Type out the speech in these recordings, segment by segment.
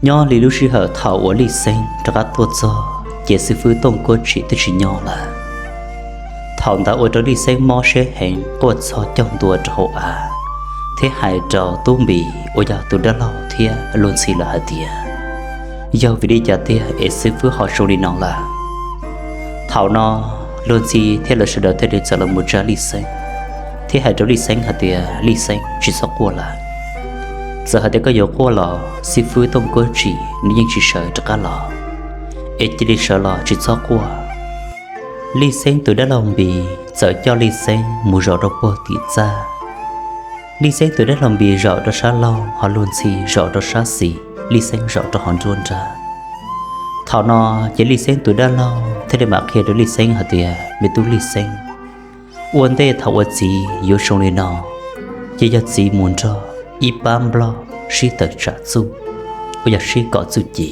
Nyob li lub sij hawm thaum uas Lij Xeeb rov qab tuaj txog ces xib fwb Tooj Kuab Tsim twb tsis nyob lawm. Thaum ntawd ua rau Lij Xeeb mob siab heev, quaj txog caug ntua rau hauv av thiab hais rau Tub Npis uas yog tus dab laug thiab Luag Ntxhi lawm hais tias, yog vim li cas tiag es xib fwb ho zoo li no lawm? Thaum no Luag Ntxhi thiab lawv sawv daws thiaj li txawm los mus tsa Lij Xeeb thiab hais rau Lij Xeeb hais tias, Lij Xeeb, tsis txhob quaj lawm. Txawm hais tias koj yuav quaj los xib fwb Tooj Kuab Tsim nws yeej tsis sawv rov qab los, es cia li sawv los tsis txhob quaj. Lij Xeeb tus dab laug Npis txawm coj Lij Xeeb mus zaum rau puag tim txaj. Lij Xeeb tus dab laug Npis zaum rau sab laug, ho Luag Ntxhi zaum rau sab xis, Lij Xeeb zaum rau hauv nruab nrab. Thaum no ces Lij Xeeb tus dab laug thiaj li mam qhia rau Lij Xeeb hais tias, me tub Lij Xeeb, ua ntej thaum uas txiv yuav zoo li no ces yog txiv mus nrog ib pab nplog sib tawm tsam txuj, uas yog sib kom txuj ci.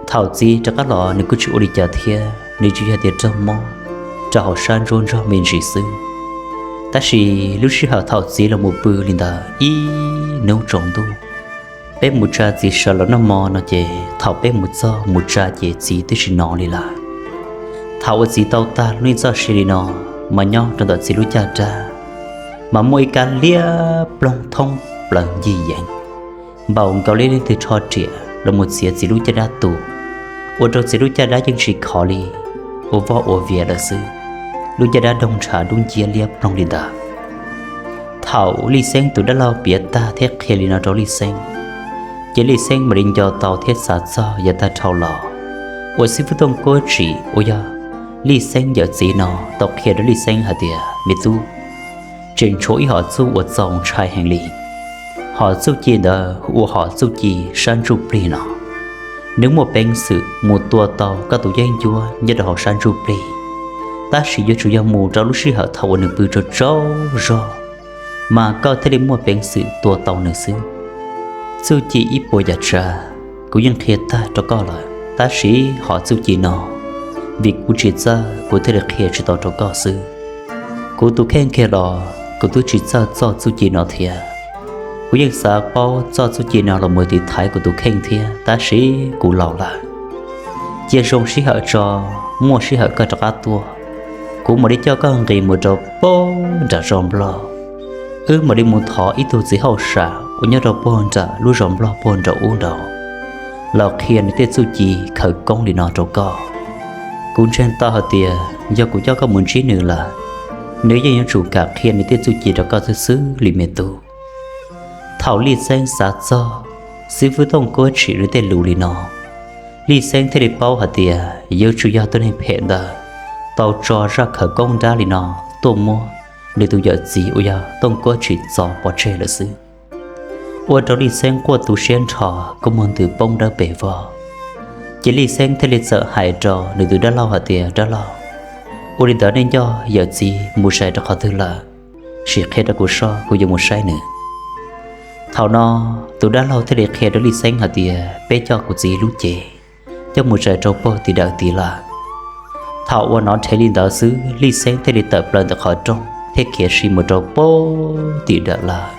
Thaum txiv rov qab los nws kuj tsis ua li cas thiab, nws tsuas yog tias raug mob rau hauv sab ntsuab ntsog me ntsis xwb. Tab sis lub sij hawm thaum txiv los mus pw li ntawd ib hnub tsaus ntuj, peb mus tsa txiv sawv los noj mov no ces thaum peb mus txog mus tsa ces txiv twb tsis hnov li lawm. Thaum uas txiv tau tag lub neej txoj sia li no, mas nyob rau ntawm txiv lub caj dab mas muaj ib kab liab ploog thoob plaws ncig yees, npaum nkaus li leej twg rho riam los mus txiav txiv lub caj dab tu, ua rau txiv lub caj dab yeej tsis khov li, ua voj ua vias lawm xwb. Lub caj dab doog ntshav dub nciab liab ploog li ntawd. Thaum Lij Xeeb tus dab laug piav tag thiab qhia li no rau Lij Xeeb, ces Lij Xeeb mam li nco tau thiab xav txog yav tag dhau los uas xib fwb Tooj Kuab Tsim uas yog Lij Xeeb yawm txiv no tau qhia rau Lij Xeeb hais tias, me tub, tseem tshuav ib hom txuj uas txaus ntshai heev li. Hom txuj ci ntawd hu ua hom txuj ci sab ntsuj plig no. Nws muaj peev xwm mus tua tau koj tus yeeb ncuab nyob rau hauv sab ntsuj plig, tab sis yuav tsum yog mus rau lub sij hawm thaum uas nws pw tsaug tsaug zog, mas koj thiaj li muaj peev xwm tua tau nws xwb. Txuj ci ib puas yam tsav kuv yeej qhia tag rau koj lawm, tab sis hom txuj ci no, vim kuv tsis txawj kuv thiaj li qhia tsis tau rau koj xwb. Kuv tus kheej kiag los kuv twb tsis txawj txoj txuj ci no thiab. Kuv yeej xav paub txoj txuj ci no los mus tiv thaiv kuv tus kheej thiab, tab sis kuv laus lawm. Cia zoo sij hawm tso, muaj sij hawm koj rov qab tuaj, kuv mam li coj koj nqis mus rau puag nram zos nplog. Wb mam li mus thov ib tug txiv hauj sam uas nyob rau puag nram lub zos nplog puag nram ub nraud los qhia nws tej txuj ci khawv koob li no rau koj. Kuv ntseeg tau hais tias yog kuv coj koj mus ntsib nws lawm, nws yeej yuav tsum kam qhia nws tej txuj ci rau koj xwb xwb li me tub. Thaum Lij Xeeb xav txog xib fwb Tooj Kuab Tsim nws tej lus li no, Lij Xeeb thiaj li paub hais tias yuav tsum yog tus neeg phem ntawd tau tso zaj khawv koob nrab li no tuaj muab nws tus yawm txiv uas yog Tooj Kuab Tsim txov pov tseg lawm xwb. Ua rau Lij Xeeb quaj tu siab nrho, kua muag ntws poob dawb pes vog. Ces Lij Xeeb thiaj li txawm hais rau nws tus dab laug hais tias, dab laug, ua li ntawd nej coj yawm txiv mus zais rau qhov twg lawm? Sim qhia rau kuv soj, kuv yuav mus saib nws. Thaum no tus dab laug thiaj li qhia rau Lij Xeeb hais tias, peb coj kuv txiv lub cev coj mus zais rau puag tim dawm tid lawm. Thaum uas hnov dheev li ntawd xwb, Lij Xeeb thiaj li tawm plaws ntawm qhov rooj thiab khiav si mus rau puag tim dawm lawm.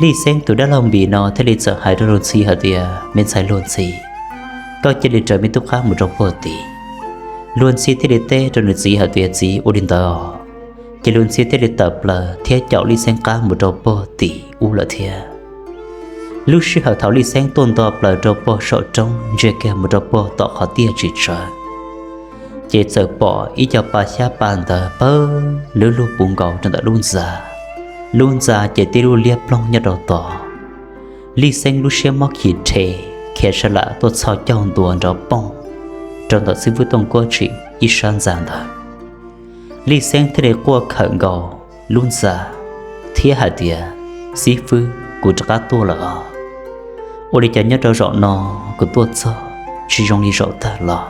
Lij Xeeb tus dab laug Npis no thiaj li txawm hais rau Luag Ntxhi hais tias, me ntxhais Luag Ntxhi, koj cia li raws me tub qab mus rau puag tid. Luag Ntxhi thiaj li teb rau nws txiv hais tias, txiv, ua li ntawd os. Ces Luag Ntxhi thiaj li tawm plaws thiab caum Lij Xeeb qab mus rau puag tim ub lawm thiab. Lub sij hawm thaum Lij Xeeb tuaj nto plaws rau puag saum roob ntsia kiag mus rau puag tom qhov tiaj tsis tsawv, ces txawm pom ib co pa xyab pa ntawv pawg lug lug puv nkaus rau ntawm lub ntxa. Lub ntxa ces tib lub liab ploog nyob rau tod. Lij Xeeb lub siab mob khi rhe, khiav sa lam tuaj txhos caug ntua nrov poog rau ntawm xib fwb Tooj Kuab Tsim ib sab ntxa ntawd. Lij Xeeb thiaj li quaj khawm nkaus lub ntxa thiab hais tias, xib fwb, kuv rov qab tuaj lawm os. Ua li cas nyob rau zaum no kuv tuaj txog tsis zoo li zaum tag los,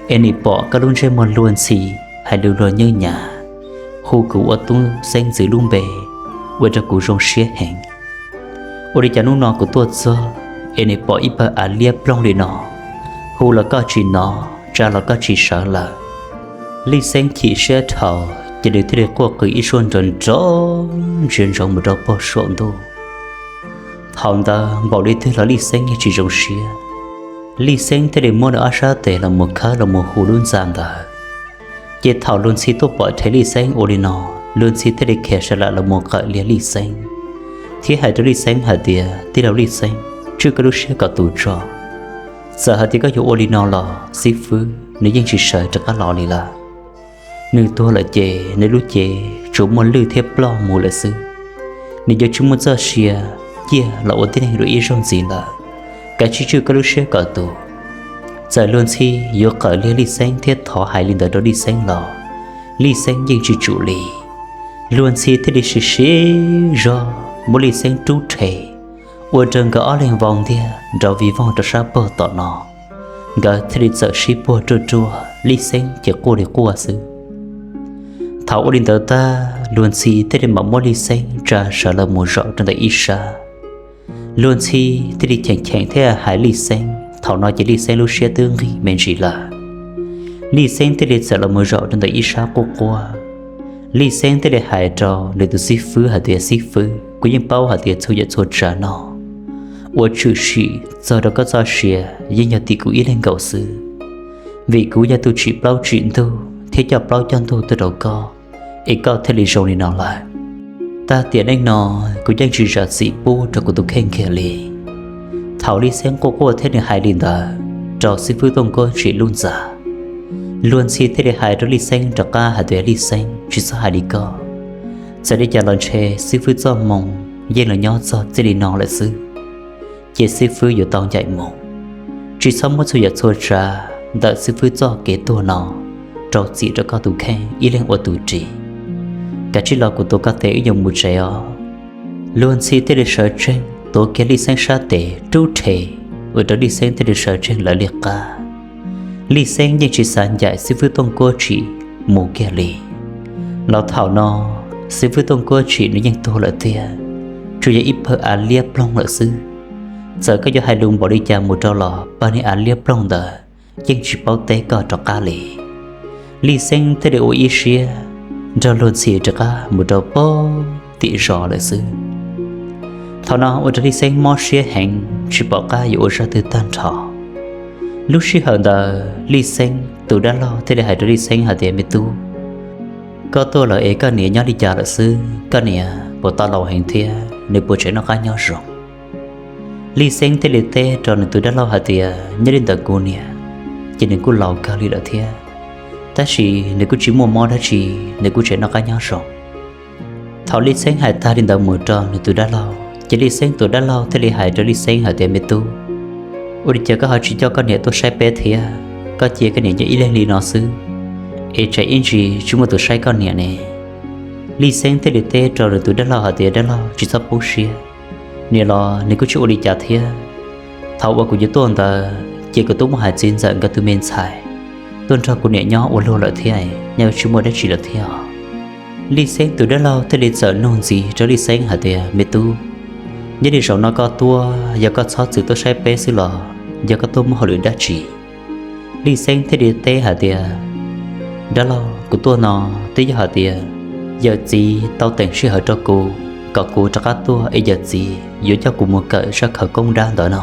es nim pom koj lub ntsej muag Luag Ntxhi hais lus luag nyeej nyas, hu kuv ua tub xeeb ntxwv lub npe, ua rau kuv zoo siab heev. Ua li cas hnub no kuv tuaj txog es nim pom ib pawg av liab ploog li no, hu los koj tsis hnov, tsa los koj tsis sawv lawm? Lij Xeeb chim siab dhau, ces nws thiaj li quaj qw ib suab nrov nrov ntsia ntsoov mus rau puag saum ntuj. Thaum ntawd npaum li twg los Lij Xeeb yeej tsis zoo siab. Lij Xeeb thiaj li muab nws ob sab tes los mus khawb los mus hu lub ntxa ntawd. Ces thaum Luag Ntxhi tuaj pom dheev Lij Xeeb ua li no, Luag Ntxhi thiaj li khiav sawv lam los mus qawm liag Lij Xeeb, thiab hais rau Lij Xeeb hais tias, Tij laug Lij Xeeb, tswj koj lub siab kom tus tso. Txawm hais tias koj yuav ua li no los xib fwb nws yeej tsis sawv rov qab los li lawm. Nws tuag lawm ces nws lub cev tsuas muaj lwj thiab ploj mus lawm xwb. Nws yuav tsis muaj txoj sia ciaj los ua tib neeg dua ib zaug ntxiv lawm. Kav tsij tswj koj lub siab kom tus. Txawm Luag Ntxhi yuav qawm liag Lij Xeeb thiab thov hais li ntawd rau Lij Xeeb los Lij Xeeb yeej tsis tsum li. Luag Ntxhi thiaj li siv siv zog muab Lij Xeeb rub rhe, ua rau nkawd ob leeg vau ntiag nrov vig voog rau sab pag tom no. Nkawd thiaj li txawm sib puag ruaj ruaj, Lij Xeeb ces quaj li quaj xwb. Thaum ua li ntawd tag, Luag Ntxhi thiaj li mam muab Lij Xeeb tsa sawv los mus zaum rau ntawm ib sab. Luag Ntxhi thiaj li cheem cheem thiab hais Lij Xeeb, thaum no ces Lij Xeeb lub siab twb nqig me ntsis lawm. Lij Xeeb thiaj li txawm los mus zaum rau ntawm ib sab quaj quaj. Lij Xeeb thiaj li hais rau nws tus xib fwb hais tias, Xib fwb, kuv yeej paub hais tias txhua yam txhua tsav no uas tshwm sim txog rau koj txoj sia yeej yog tim kuv ib leeg nkaus xwb, vim kuv yog tus tsim plaub tsim ntug thiab coj plaub coj ntug tuaj rau koj, es koj thiaj li zoo li no lawm. Tag tiam neej no kuv yeej tsis zam txim pub rau kuv tus kheej kiag li. Thaum Lij Xeeb quaj quaj thiab nws hais li ntawd rau xib fwb Tooj Kuab Tsim lub ntxa, Luag Ntxhi thiaj li hais rau Lij Xeeb rov qab hais tias, Lij Xeeb, tsis txhob hais li ko. Txawm li cas los ntshe xib fwb txoj hmoo yeej los nyob txog txij li no lawm xwb, ces xib fwb yuav tau ncaim mus. Tsis txhob muab txhua yam txhua tsav ntawm xib fwb txoj kev tuag no rau txim rau koj tus kheej ib leeg ua tus ris. Kav tsij los kuv tuav koj tes wb yuav mus tsev os. Luag Ntxhi thiaj li sawv tsees tuav kiag Lij Xeeb sab tes rub rhe, ua rau Lij Xeeb thiaj li sawv tsees lawv li qab. Lij Xeeb yeej tsis xav ncaim xib fwb Tooj Kuab Tsim mus kiag li. Los thaum no xib fwb Tooj Kuab Tsim nws yeej tuag lawm tiag, tsuas yog ib pawg av liab ploog lawm xwb. Txawm koj yuav hais lus npaum li cas mus rau los pawg niag av liab ploog ntawd yeej tsis paub teb koj rov qab li. Lij Xeeb thiaj li ua ib siab nrog Luag Ntxhi rov qab mus rau pem tim zos lawm xwb. Thaum no ua rau Lij Xeeb mob siab heev tsis pom qab yuav ua zaj twg tag nrho. Lub sij hawm ntawd Lij Xeeb tus dab laug thiaj li hais rau Lij Xeeb hais tias, Me tub, koj tuaj lawm es koj niam nyob li cas lawm xwb? Koj niam puas tau laus heev thiab nws puas tseem noj qab nyob zoo? Lij Xeeb thiaj li teb rau nws tus dab laug hais tias, Nyob li ntawm kuv niam ces nws kuj laus kawg li lawm thiab, tab sis nws kuj tsis muaj mob dab tsi, nws kuj tseem noj qab nyob zoo. Thaum Lij Xeeb hais tag li ntawd mus rau nws tus dab laug ces Lij Xeeb tus dab laug thiaj li hais rau Lij Xeeb hais tias, Me tub, ua li cas koj ho tsis coj koj niam tuaj saib peb thiab? Koj cia koj niam nyob ib leeg li no xwb, es tsam ib ntsis tsis muaj tus saib koj niam ne. Lij Xeeb thiaj li teb rau nws tus dab laug hais tias, Dab laug, tsis txhob poob siab, niam los nws kuj tsis ua li cas thiab. Thaum uas kuv yuav tuaj ntawd ces kuv twb muab hais txiv ntxawm nkawd tus me ntxhais tuaj nrog kuv niam nyob ua luag lawm thiab, yeej tsis muaj dab tsi lawm thiab. Lij Xeeb tus dab laug thiaj li txawm nug ntxiv rau Lij Xeeb hais tias, Me tub, nyob li zaum no koj tuaj yog koj txhob txwm tuaj saib peb xwb los yog koj tuaj muaj hauj lwm dab tsi? Lij Xeeb thiaj li teb hais tias, Dab laug, kuv tuaj no twb yog hais tias yawm txiv tau teem sij hawm rau kuv kom kuv rov qab tuaj es yawm txiv yuav coj kuv mus kawm zaj khawv koob dab ntawd no.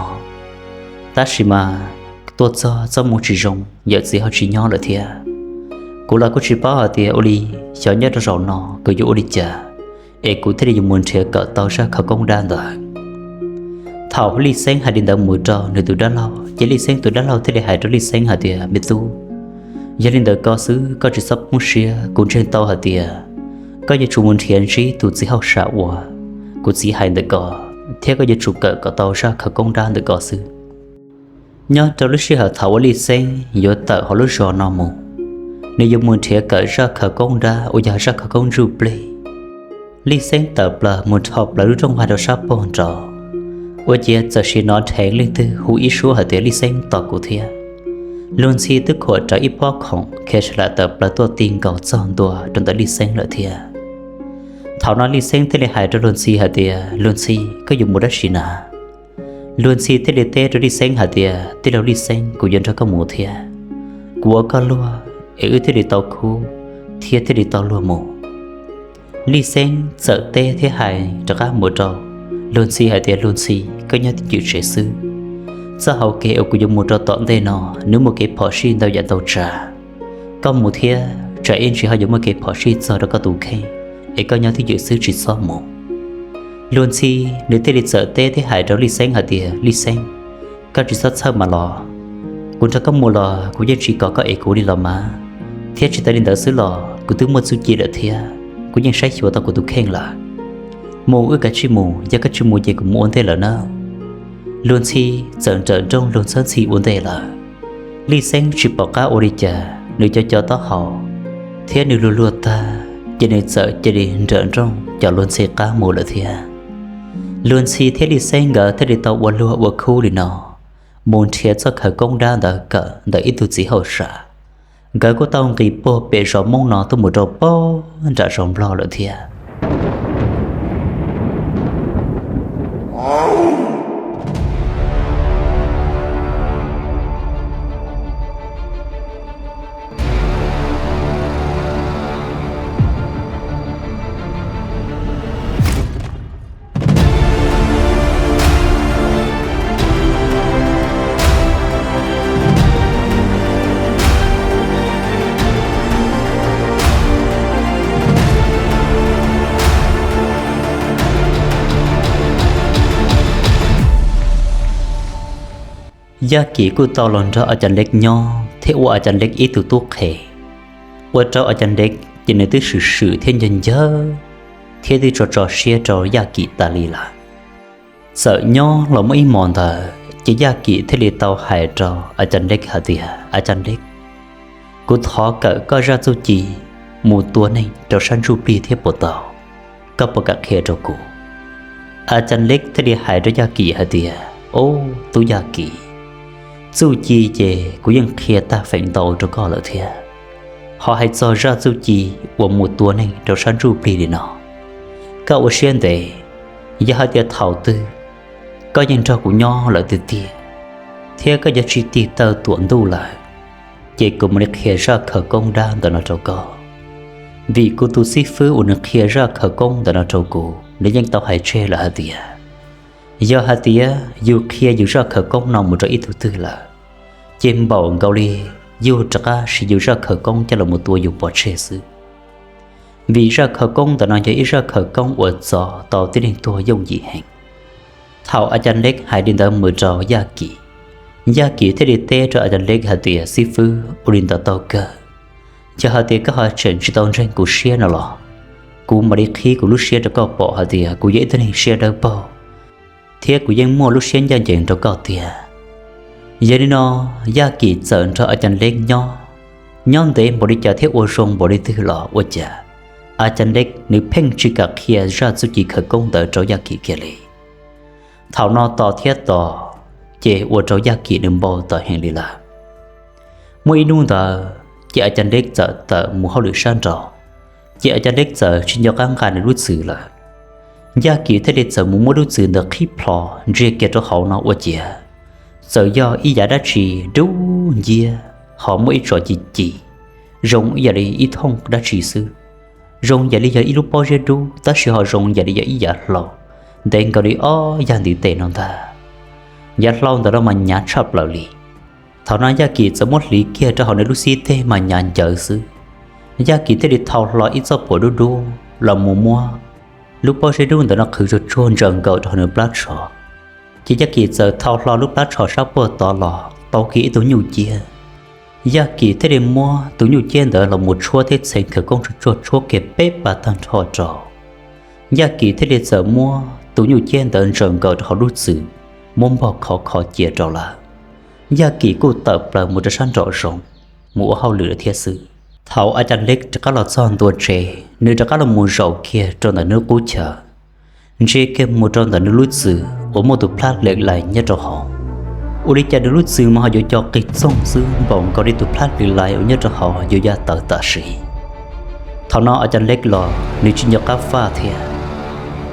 Tab sis mas tuaj txog txoj hmoo tsis zoo, yawm txiv ho tsis nyob lawm thiab. Kuv los kuj tsis paub hais tias ua li xyov nyob rau zaum no kuv yuav ua li cas es kuv thiaj li yuav mus nrhiav kawm tau zaj khawv koob dab ntawd. Thaum Lij Xeeb hais li ntawd mus rau nws tus dab laug ces Lij Xeeb tus dab laug thiaj li hais rau Lij Xeeb hais tias, Me tub, yog li ntawd ko xwb koj tsis txhob poob siab, kuv ntseeg tau hais tias koj yuav tsum mus nrhiav ntsib tus txiv hauj sam uas kuv txiv hais ntawm ko, thiab koj yuav tsum kawm kom tau zaj khawv koob dab ntawm ko xwb. Nyob rau lub sij hawm thaum uas Lij Xeeb yuav tawm hauv lub zos no mus, nws yuav mus nrhiav kawm zaj khawv koob dab uas yog zaj khawv koob ntsuj plig. Lij Xeeb tawm plaws mus dhau plaws lub rooj vag rau sab pag nraud, ua ciav txawm sim hnov dheev leej twg hu ib suab hais tias, Lij Xeeb, tos kuv thiab. Luag Ntxhi twb khuam rawv ib pob khoom khiav sawv lam tawm plaws tuaj ti nkaus txog ntua rau ntawm Lij Xeeb lawm thiab. Thaum no Lij Xeeb thiaj li hais rau Luag Ntxhi hais tias, Luag Ntxhi, koj yuav mus dab tsi na? Luag Ntxhi thiaj li teb rau Lij Xeeb hais tias, Tij laug Lij Xeeb, kuv yuav nrog koj mus thiab. Kuv ua koj luag es wb thiaj li tau khub thiab thiaj li tau luag mus. Lij Xeeb txawm teb thiab hais rov qab mus rau Luag ntxhi hais tias, Luag ntxhi, koj nyob twj ywm tsev xwb. Txoj hauv kev uas kuv yuav mus rau tom ntej no, nws muaj kev phom sij ntau yam ntau tsav. Koj mus thiab tsam ib ntsis ho yuav muaj kev phom sij txog rau koj tus kheej, es koj nyob twj ywm xwb tsis txhob mus. Luag ntxhi nws thiaj li txawm teb thiab hais rau Lij Xeeb hais tias, Lij Xeeb, koj tsis txhob txhawj mas los. Kuv nrog koj mus los kuv yeej tsis kom koj ev kuv li los mas, thiab tsis tas li ntawd xwb los kuv twb muaj txuj ci lawm thiab kuv yeej saib xyuas tau kuv tus kheej lawm. Mus wb kav tsij mus, yog koj tsis mus ces kuv mus ua ntej lawm nawb. Luag ntxhi txawm nrawm nrooj luag ntxhawb ntxhi ua ntej lawm. Lij Xeeb tsis pom qab ua li cas, nws co co taub hau thiab nws luag luag tag, ces nws txawm cia li nrawm nrooj coj luag ntxhi qab mus lawm thiab. Luag ntxhi thiab Lij Xeeb nkawd thiaj li tau ua luag ua khub li no, mus nrhiav txoj khawv koob dab ntawd kawm ntawm ib tug txiv hauj sam. Nkawd kuj tau nqis puag pem zos Hmoob no tuaj mus rau pog nram zos Nplog lawm thiab. Yaj Kim kuj tau los nrog A Cas Leb nyob thiab ua A Cas Leb ib tug tub qhe, ua rau A Cas Leb ces nws twb swm swm thiab ncawg ncawg thiab twb tso tso siab rau Yaj Kim tas li lawm. Txawm nyob los muaj ib hmos ntawd ces Yaj Kim thiaj li tau hais rau A Cas Leb hais tias, A Cas Leb, kuv thov kawm koj zaj txuj ci mus tua neeg rau sab ntsuj plig thiab puas tau? Koj puas kam qhia rau kuv? A Cas Leb thiaj li hais rau Yaj Kim hais tias, Ub, tub Yaj Kim, txuj ci ces kuv yeej qhia tag feem ntau rau koj lawm thiab. Ho hais txog zaj txuj ci uas mus tua neeg rau sab ntsuj plig li no, koj ua siab ntev, yog hais tias thaum twg koj yeej nrog kuv nyob lawm tiag tiag, thiab koj yuav tsis tig taw tuam ntuj lawm, ces kuv mam li qhia zaj khawv koob dab ntawm no rau koj. Vim kuv tus xib fwb uas nws qhia zaj khawv koob ntawm no rau kuv, nws yeej tau hais tseg lawm hais tias, yog hais tias yus qhia yus zaj khawv koob no mus rau ib tug twg lawm, ces npaum nkaus li yus rov qab siv yus zaj khawv koob coj los mus tua yus pov tseg xwb. Vim zaj khawv koob ntawm no yog ib zaj khawv koob uas txov tau tib neeg tuag yooj yim heev. Thaum A Cas Leb hais li ntawd mus rau Yaj Kim, Yaj Kim thiaj li teb rau A Cas Leb hais tias, xib fwb, ua li ntawd tau kawg. Yog hais tias koj ho tseem tsis tau ntseeg kuv siab no los, kuv mam li qhib kuv lub siab rau koj pom hais tias kuv yog ib tug neeg siab dawb paug, thiab kuv yeej muaj lub siab ncaj ncees rau koj tiag. Yog li no, Yaj Kim txawm nrog A Cas Leb nyob, nyob ntev npaum li cas thiab ua zoo npaum li twg los ua cas, A Cas Leb nws pheej tsis kam qhia zaj txuj ci khawv koob ntawd rau Yaj Kim kiag li. Thaum no tos thiab tos, ces ua rau Yaj Kim nws npau taws heev li lawm. Muaj ib hnub ntawd ces A Cas Leb txawm tawm mus hauj lwm sab nraud, ces A Cas Leb txawm tsis nco qab nqa nws lub txwm lawm. Yaj Kim thiaj li txawm mus muab lub txwm ntawd qhib plho ntsia kiag rau hauv no ua ciav, txawm yog ib yav dab tsi dub nciab ho muaj ib tsom ci ci, zoo ib yam li ib thooj dab tsi xwb. Zoo yam li yog ib lub pob zeb dub tab sis ho zoo yam li yog ib yav hlau, ntev nkaus li ob yag ntiv tes no ntag. Yav hlau ntawm no mas hnyav tshaj plaws li. Thaum no Yaj Kim txawm muab hliv kiag rau hauv nws lub xib teg mas hnyav ncawv xwb. Yaj Kim thiaj li thau hlo ib txoj phuam dub dub los mus muab lub pob zeb dub ntawm no qhwv tsuag tsuag ntsaws nkaus rau hauv nws plab tsho. Ces Yaj Kim txawm thau hlo lub plab tsho sab puag tod los tau kiag ib tug nyuj ciab. Yaj Kim thiaj li muab tus nyuj ciab ntawd los mus tshuab thiab txheev khawv koob tsuag tsuag tshuab kiag peb pas tag nrho rau. Yaj Kim thiaj li txawm muab tus nyuj ciab ntawd ntsaws nkaus rau hauv lub txwm, muab npog khov kho cia rau lawm. Yaj Kim kuj tawm plaws mus rau sab nraum zoov mus ua hauj lwm lawm thiab xwb. Thaum A Cas Leb rov qab los txog ntua tsev, nws rov qab los mus zaum kiag rau ntawm nws lub qub chaw, ntsia kiag mus rau ntawm nws lub txwm uas muaj tus plab lwm lais nyob rau hauv. Ua li cas nws lub txwm mas ho yuav co qig txoog xwb, npaum nkaus li tus plab lwm lais uas nyob rau hauv yuav ya tawv tam sim. Thaum no A Cas Leb los nws tsis nco qab faj thiab,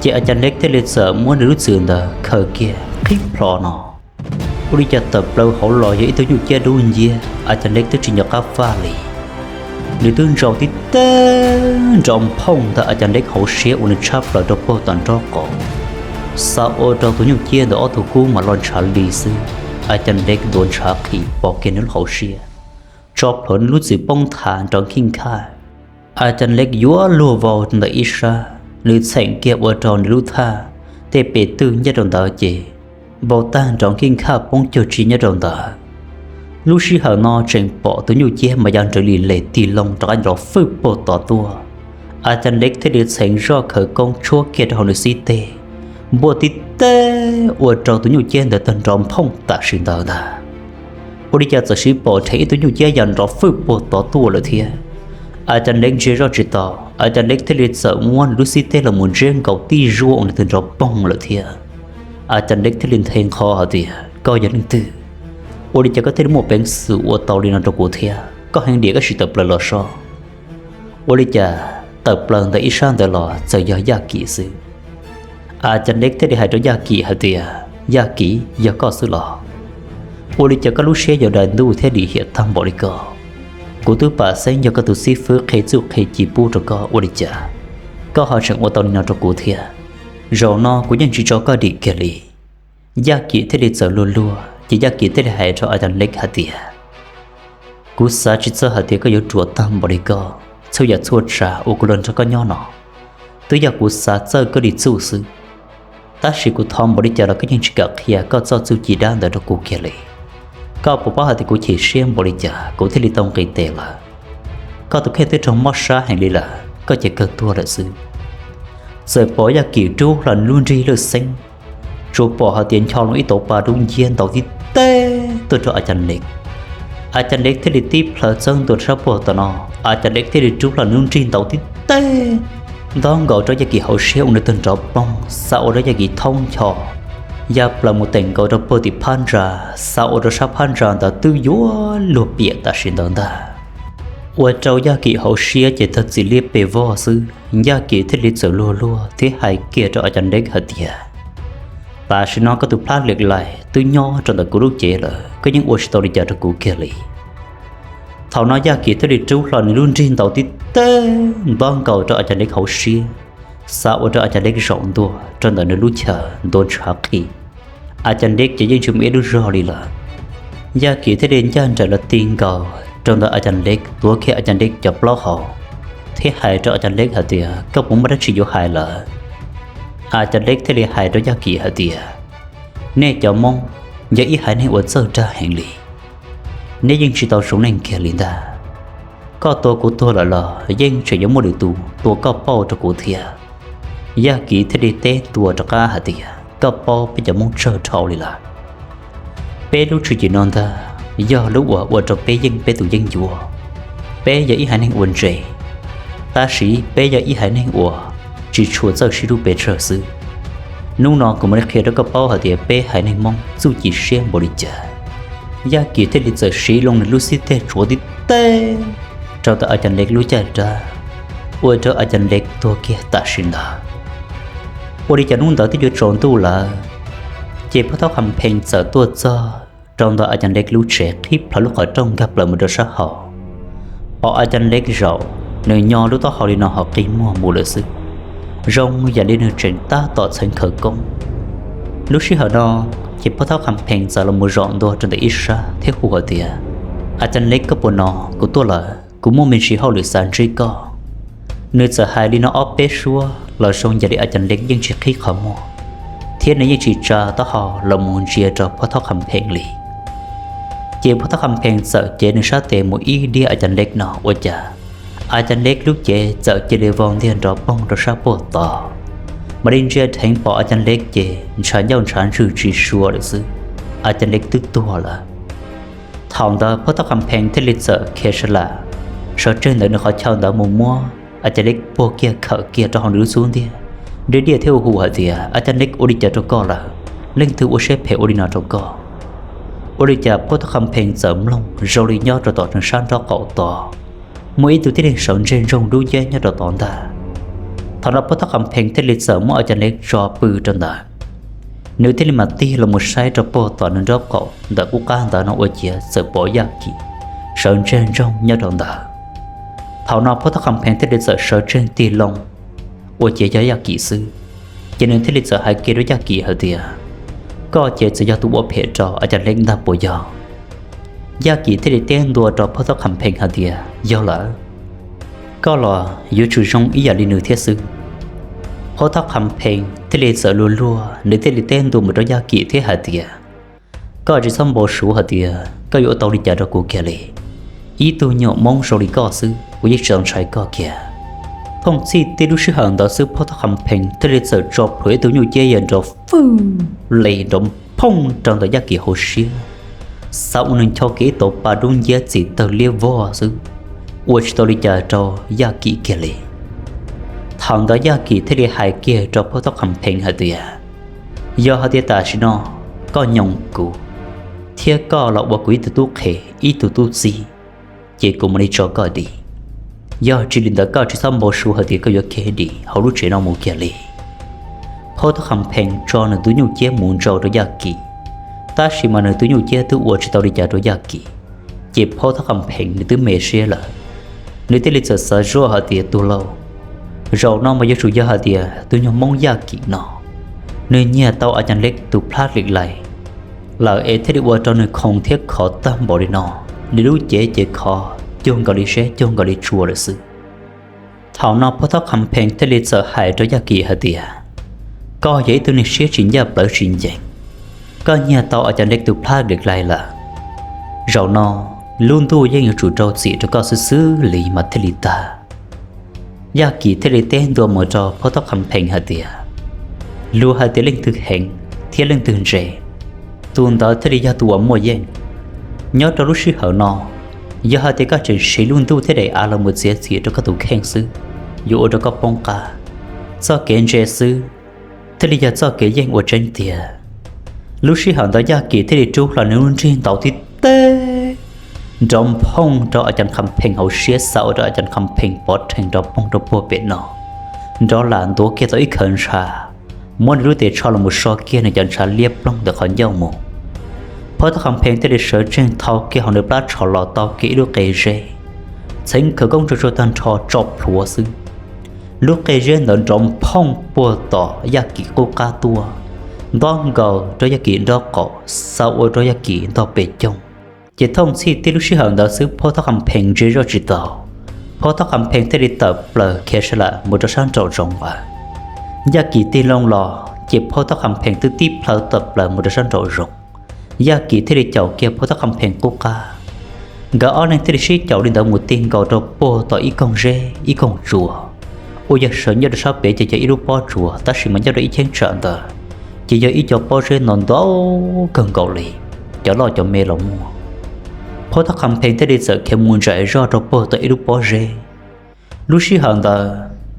ces A Cas Leb thiaj li txawm muab nws lub txwm ntawd khaws kiag qhib plho no. Ua li cas tawm plaws hauv los yog ib tug nyuj ciab dub nciab, A Cas Leb twb tsis nco qab faj li. Nws twb ntsau tib teg nrov nphooj ntawm A Cas Leb hauv siab ua nws tshab plaws rau puag tom nraub qaum. Xav ua rau tus nyuj ciab ntawd ob tug kub mas loj ntshav li xwb, A Ca Nleb ntuav ntshav qhis pom kiag nws lub hauv siab, tso plhuav nws lub txwm poob nthav nrov nkij nkhaj. A Ca Nleb yuav luag vau ntawm ib sab, nws txheem kiag ua rau nws lub thaj tej pes twg nyob rau ntawd ces vau tag nrov nkij nkhaj poob cuag tsi nyob rau ntawd. Lub sij hawm no tseem pom tus nyuj ciab mas ya nrawv li les tig loo rov qab nrov fwj puag tod tuaj. A Ca Nleb thiaj li txheev zoj khawv koob tshuab kiag rau hauv nws xib teg, npuaj tib teg ua rau tus nyuj ciab ntawd tag nrov nphooj tam sim ntawd ntag. Ua li cas txawm siv pom dheev ib tug nyuj ciab ya nrov fwj puag tod tuaj lawm thiab. A Ca Nleb ntsia zoj tsis tau, A Ca Nleb thiaj li txawm muab nws lub xib teg los mus ntsiab nkaus tib zuag ua nws tag nrov poog lawm thiab. A Ca Nleb thiaj li nthe nqho hais tias, Koj yog leej twg? Ua li cas koj thiaj li muaj peev xwm ua tau li no rau kuv thiab? Koj heev diam, koj sim tawm plaws los sob. Ua li cas tawm plaws ntawm ib sab ntawd los txawm yog Yaj Kim xwb. A Ca Nleb thiaj li hais rau Yaj Kim hais tias, Yaj Kim, yog koj xwb los? Ua li cas koj lub siab yuav dai ntuj thiab dim hiam tag npaum li ko? Kuv twb pam xeeb yog koj tus xib fwb qhia txuj qhia ci pub rau koj, ua li cas koj ho tseem ua tau li no rau kuv thiab? Zaum no kuv yeej tsis tso koj dim kiag li. Yaj Kim thiaj li txawm luag luag ces Yaj Kim thiaj li hais rau A Ca Nleb hais tias, Kuv xav tsis txog hais tias koj yuav ruam tag npaum li ko. Txhua yam txhua tsav uas kuv los nrog koj nyob no twb yog kuv xav txawj koj li txuj xwb. Tab sis kuv thov npaum li cas los koj yeej tsis kam qhia koj txoj txuj ci dab ntawd rau kuv kiag li. Koj puas paub hais tias kuv chim siab npaum li cas kuv thiaj li tau nqis tes lawm? Koj tus kheej twb raug mob sab heev li lawm, koj ces kawg tuag lawm xwb. Txawm pom Yaj Kim rub hlo nws lub nrig lawj xeeb, tsuas pom hais tias ncho loo ib tauv pa dub nciab ntaus tib teg tuaj rau A Ca Nleb. A Ca Nleb thiaj li tib plhaw txawb ntua rau sab puag tom no, A Ca Nleb thiaj li rub hlo nws lub nrig ntaus tib teg ntog nkaus rau Yaj Kim hauv siab ua nws tag nrov poog, xa ua rau Yaj Kim thaub ncho ya plaws mus teem nkaus rau puag tim phab ntsa, xa ua rau sab phab ntsa ntawd twb yuav luag piam tam sim ntawd ntag. Ua rau Yaj Kim hauv siab ces tag txim liab pes vog xwb, Yaj Kim thiaj li txawm luag luag thiab hais kiag rau A Ca Nleb hais tias, Tam sim no koj tus plab liam lais twb nyob rau ntawm kuv lub cev lawm, koj yeej ua tsis tau li cas rau kuv kiag li. Thaum no Yaj Kim thiaj li rub hlo nws lub nrig ntaus tib teg ntog nkaus rau A Ca Nleb hauv siab, xa ua rau A Ca Nleb zaum ntua rau ntawm nws lub chaw ntuav ntshav qhis. A Ca Nleb ces yeej tsis muaj ib lub zog li lawm. Yaj Kim thiaj li ncaj nraim los ti nkaus rau ntawm A Ca Nleb, tuav kiag A Ca Nleb cov plaub hau thiab hais rau A Ca Nleb hais tias, Koj puas muaj dab tsi yuav hais lawm? A Ca Nleb thiaj li hais rau Yaj Kim hais tias, Nej cov Hmoob yog ib haiv neeg uas txawj dag heev li. Nej yeej tsis tau zoo neej kiag li ntag. Koj tua kuv tuag lawm los yeej tseem yuav muaj lwm tus tua koj pauj rau kuv thiab. Yaj Kim thiaj li teb tua rov qab hais tias, Koj paub peb cov Hmoob tsawg dhau li lawm. Peb lub tswv yim no ntag yog lub uas ua rau peb yeej peb tus yeeb ncuab. Peb yog ib haiv neeg uas ntse, tab sis peb yog ib haiv neeg uas tsis tshua txawj sib hlub pes tsawg xwb. Hnub no kuv mam li qhia rau koj paub hais tias peb haiv neeg Hmoob txuj ci siab npaum li cas. Yaj Kim thiaj li txawm siv loo nws lub xib teg tsuav tib teg rau ntawm A Ca Nleb lub caj dab, ua rau A Ca Nleb tuag kiag tam sim ntawd. Ua li cas hnub ntawd twb yuav tsaus ntuj lawm, ces Phoj Thoj Qha Pheej txawm tuaj txog rau ntawm A Ca Nleb lub tsev, qhib plho lub qhov rooj nkag plaws mus rau sab hauv. Pom A Ca Nleb zaum, nws nyo lub taub hau li no ho qi muag mus lawm xwb, zoo yam li nws tseem tab tom txheev khawv koob. Lub sij hawm no ces Phoj Thoj Qha Pheej txawm los mus zaum ntua rau ntawm ib sab thiab hu hais tias, A Ca Nleb, koj puas no? Kuv tuaj lawm, kuv muaj me ntsis hauj lwm xav ntsib koj. Nws txawm hais li no ob peb suab los zoo yam li A Ca Nleb yeej tsis qhib qhov muag, thiab nws yeej tsis tsa taub hau los mus ntsia rau Phoj Thoj Qha Pheej li. Ces Phoj Thoj Qha Pheej txawm cev nws sab tes mus ib diag A Ca Nleb no ua cas A Ca Nleb lub cev txawm cia li vau ntiag nrov poog rau sab puag tod. Mam li ntsia dheev pom A Ca Nleb ces ntshav ncauj ntshav ntswg tsis sua lawm xwb, A Ca Nleb twb tuag lawm. Thaum ntawd Phoj Thoj Qha Pheej thiaj li txawm khiav sa lam sawv tseg ntawm nws qhov chaw ntawd mus muab A Ca Nleb puag kiag khawm kiag rau hauv nws lub xub ntiag, diaj diaj thiab hu hu hais tias, A Ca Nleb, ua li cas rau koj lawm? Leej twg ua siab phem ua li no rau koj? Ua li cas Phoj Thoj Qha Pheej txawm mloog zoo li nyob rau tom sab nraub qaum tod muaj ib tug tib neeg sawv ntseg ntsoog dub nceb nyob rau tod ntag. Thaum no Phoj Thoj Qha Pheej thiaj li txawm muab A Ca Nleb tso pw rau ntawd, nws thiaj li mam tig los mus saib rau puag tom nws nraub qaum ntawm qub qab ntawd no ua ciav txawm pom Yaj Kim sawv ntseg ntsoog nyob rau ntawd. Thaum no Phoj Thoj Qha Pheej thiaj li txawm sawv tsees tig loo ua ciav yog Yaj Kim xwb. Ces nws thiaj li txawm hais kiag rau Yaj Kim hais tias, koj ces txawm yog tus ua phem rau A Cas Lej ntag puas yog? Yaj Kim thiaj li teb ntua rau Phoj Thoj Qham Phees hais tias, yog lawm, koj los yuav tsum zoo ib yam li nws thiab xwb. Phoj Thoj Qham Phees thiaj li txawm luag luag, nws thiaj li teb ntua mus rau Yaj Kim thiab hais tias, koj tsis txhob npau suav hais tias koj yuav ua tau li cas rau kuv kiag li. Ib tug nyuam Hmoob zoo li koj xwb kuv yeej tsis tau ntshai koj kiag. Thooj txhij tib lub sij hawm ntawd xwb Phoj Thoj Qham Phees thiaj li txawm tso plhuav ib tug nyuj ciab ya nrov fwj li nrov phooj rau ntawm Yaj Kim hauv siab, xav ua nws ncho kiag ib tauv pa dub nciab txim tawg liab vog xwb, ua tsis tau li cas rau Yaj Kim kiag li. Thaum ntawd Yaj Kim thiaj li hais kiag rau Phoj Thoj Qham Phees hais tias, yog hais tias tam sim no koj nyoos kuv, thiab koj los ua kuv ib tug tub qhe, ib tug tub txib, ces kuv mam li tso koj dim. Yog tsis li ntawd koj tsis txhob npau suav hais tias koj yuav khiav dim hauv lub tsev no mus kiag li. Phoj Thoj Qham Phees tso nws tus nyuj ciab mus ntsau rau Yaj Kim, tab sis mas nws tus nyuj ciab twb ua tsis tau li cas rau Yaj Kim, ces Phoj Thoj Qham Phees nws twb me siab lawm. Nws thiaj li txawm xav zoj hais tias, tug lauj, zaum no mas yuav tsum yog hais tias tus nyuag Hmoob Yaj Kim no nws nyiag tau A Cas Lej tus plab lim lais lawm es thiaj li ua rau nws khoov thiab khov tag npaum li no. Nws lub cev ces khov cuag nkaus li zeb cuag nkaus li tsua lawm xwb. Thaum no Phoj Thoj Qham Phees thiaj li txawm hais rau Yaj Kim hais tias, koj yog ib tug neeg siab tsis ncaj plawv tsis ncees, koj nyiag tau A Cas Lej tus plab lim lais lawm. Zaum no lub ntuj yeej yuav tsum rau txim rau koj xwb xwb li mas thiaj li tag. Yaj Kim thiaj li teb ntua mus rau Phoj Thoj Qham Phees hais tias, luag hais tias leej twg heev thiab leej twg ntse, tus ntawd thiaj li yog tus uas muaj yeej. Nyob rau lub sij hawm no, yog hais tias koj tseem siv lub ntuj thiab daim av los mus txiav txim rau koj tus kheej xwb, yuav ua rau koj poob qab. Txoj kev ntse xwb thiaj li yog txoj kev yeej ua tseeb tiag. Lub sij hawm ntawd Yaj Kim thiaj li rub hlo nws lub nrig ntaus tib teg nrov phooj rau A Cas Qham Phees hauv siab, xav ua rau A Cas Qham Phees pov rhees nrov poog rau puag pem no, nrov lam ntuav kiag tau ib khawv ntshav, muab nws lub tes tsho los mus so kiag nws cov ntshav liab ploog ntawm qhov ncauj mus. Phoj Thoj Qham Phees thiaj li sawv tsees thau kiag hauv nws plab tsho los tau kiag ib lub qe zeb, txheev khawv koob tsuag tsuag tag nrho tso plhuav xwb. Lub qe zeb ntawd nrov phooj puag tom Yaj Kim qub qab tuaj, ntob nkaus rau Yaj Kim nraub qaum, xav ua rau Yaj Kim ntog pes coog. Ces thooj txhij tib lub sij hawm ntawd xwb Phoj Thoj Qham Phees ntsia zoj tsis tau, Phoj Thoj Qham Phees thiaj li tawm plaws khiav sav lam mus rau sab nraum zoov lawm. Yaj Kim tig loo los ces Phoj Thoj Qham Phees twb tib plhaw tawm plaws mus rau sab nraum zoov. Yaj Kim thiaj li caum kiag Phoj Thoj Qham Phees qub qab. Nkawd ob leeg thiaj li sib caum li ntawd mus tig nkaus rau puag tom ib koog zeb ib koog tsuas, uas yog sawv nyob rau sab pem ces yog ib lub pob tsuas tab sis mas nyob rau ib cheeb tsam ntawd ces yog ib co pob zeb ntau ntau kawg nkaus li, cov loj cov me los muaj. Phoj Thoj Qham Phees thiaj li txawm khiav mus ntsais zoj rau puag tom ib lub pob zeb. Lub sij hawm ntawd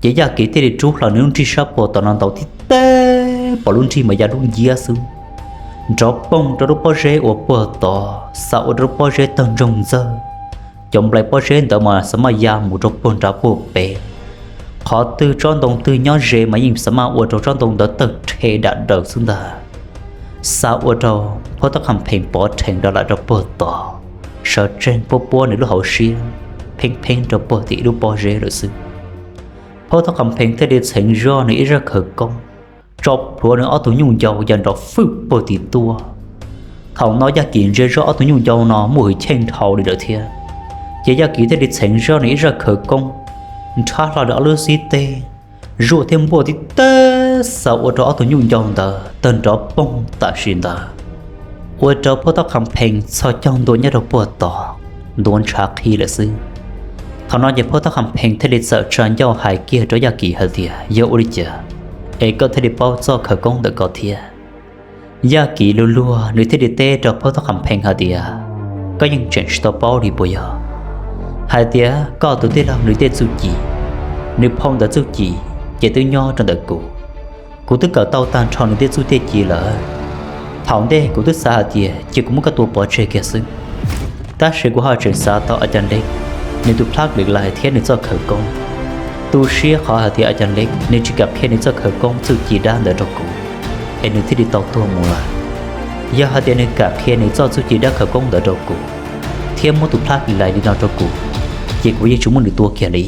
ces Yaj Kim thiaj li rub hlo nws lub nrig sab puag tom no ntaus tib teg, pom lub nrig mas ya dub nciab xwb, nrov poog rau lub pob zeb uas puag tod, xav ua rau lub pob zeb tawg ntsoog ntxawg. Cov nplai pob zeb ntawd mas xav maj ya mus rau puag nrad puag pem. Qhov twg tsob ntoo twg nyob ze mas yeej xav maj ua rau tsob ntoo ntawd tawg rhe dam daws xwb ntag. Xav ua rau Phoj Thoj Qham Phees pov rhees rov lam rau puag tod, sawv tsees puab puab nws lub hauv siab, pheeb pheeb rau puag tim ib lub pob zeb lawm xwb. Phoj Thoj Qham Phees thiaj li txheev zoj nws ib zaj khawv koob, tso plhuav nws ob tug nyuj ncau ya nrov fwj puag tim tuaj. Thaum no Yaj Kim ntsia zoj ob tug nyuj ncau no muaj hwj chim dhau li lawm thiab, ces Yaj Kim thiaj li txheev zoj nws ib zaj khawv koob, nrhab hlo nws ob lub xib teg, zuaj thiab npuaj tib teg xav ua rau ob tug nyuj ncau ntawd tawg nrov poog tam sim ntawd, ua rau Phoj Thoj Qham Phees txhos caug ntua nyob rau puag tod, ntuav ntshav qhi lawm xwb. Thaum no ces Phoj Thoj Qham Phees thiaj li txawm tsa ncauj hais kiag rau Yaj Kim hais tias, yog ua li cas es koj thiaj li paub txoj khawv koob ntawm ko thiab? Yaj Kim luag luag nws thiaj li teb rau Phoj Thoj Qham Phees hais tias, koj yeej tseem tsis tau paub li puas yog? Hais tias koj tus tij laug nws tej txuj ci, nws phau ntawv txuj ci ces twb nyob rau ntawm kuv. Kuv twb kawm tau tag nrho nws tej txuj tej ci lawm. Thaum ntej kuv twb xav hais tias cia kuv muab koj tua pov tseg kiag xwb, tab sis kuv ho tseem xav tau A Cas Lej nws tus plab lim lais thiab nws txoj khawv koob. Tu siab qhov hais tias A Cas Lej nws tsis kam qhia nws txoj khawv koob txuj ci dab ntawd rau kuv, es nws thiaj li tau tuag mus lawm. Yog hais tias nws kam qhia nws txoj txuj ci dab khawv koob ntawd rau kuv, thiab muab tus plab lim lais li no rau kuv, ces kuv yeej tsis muab nws tua kiag li.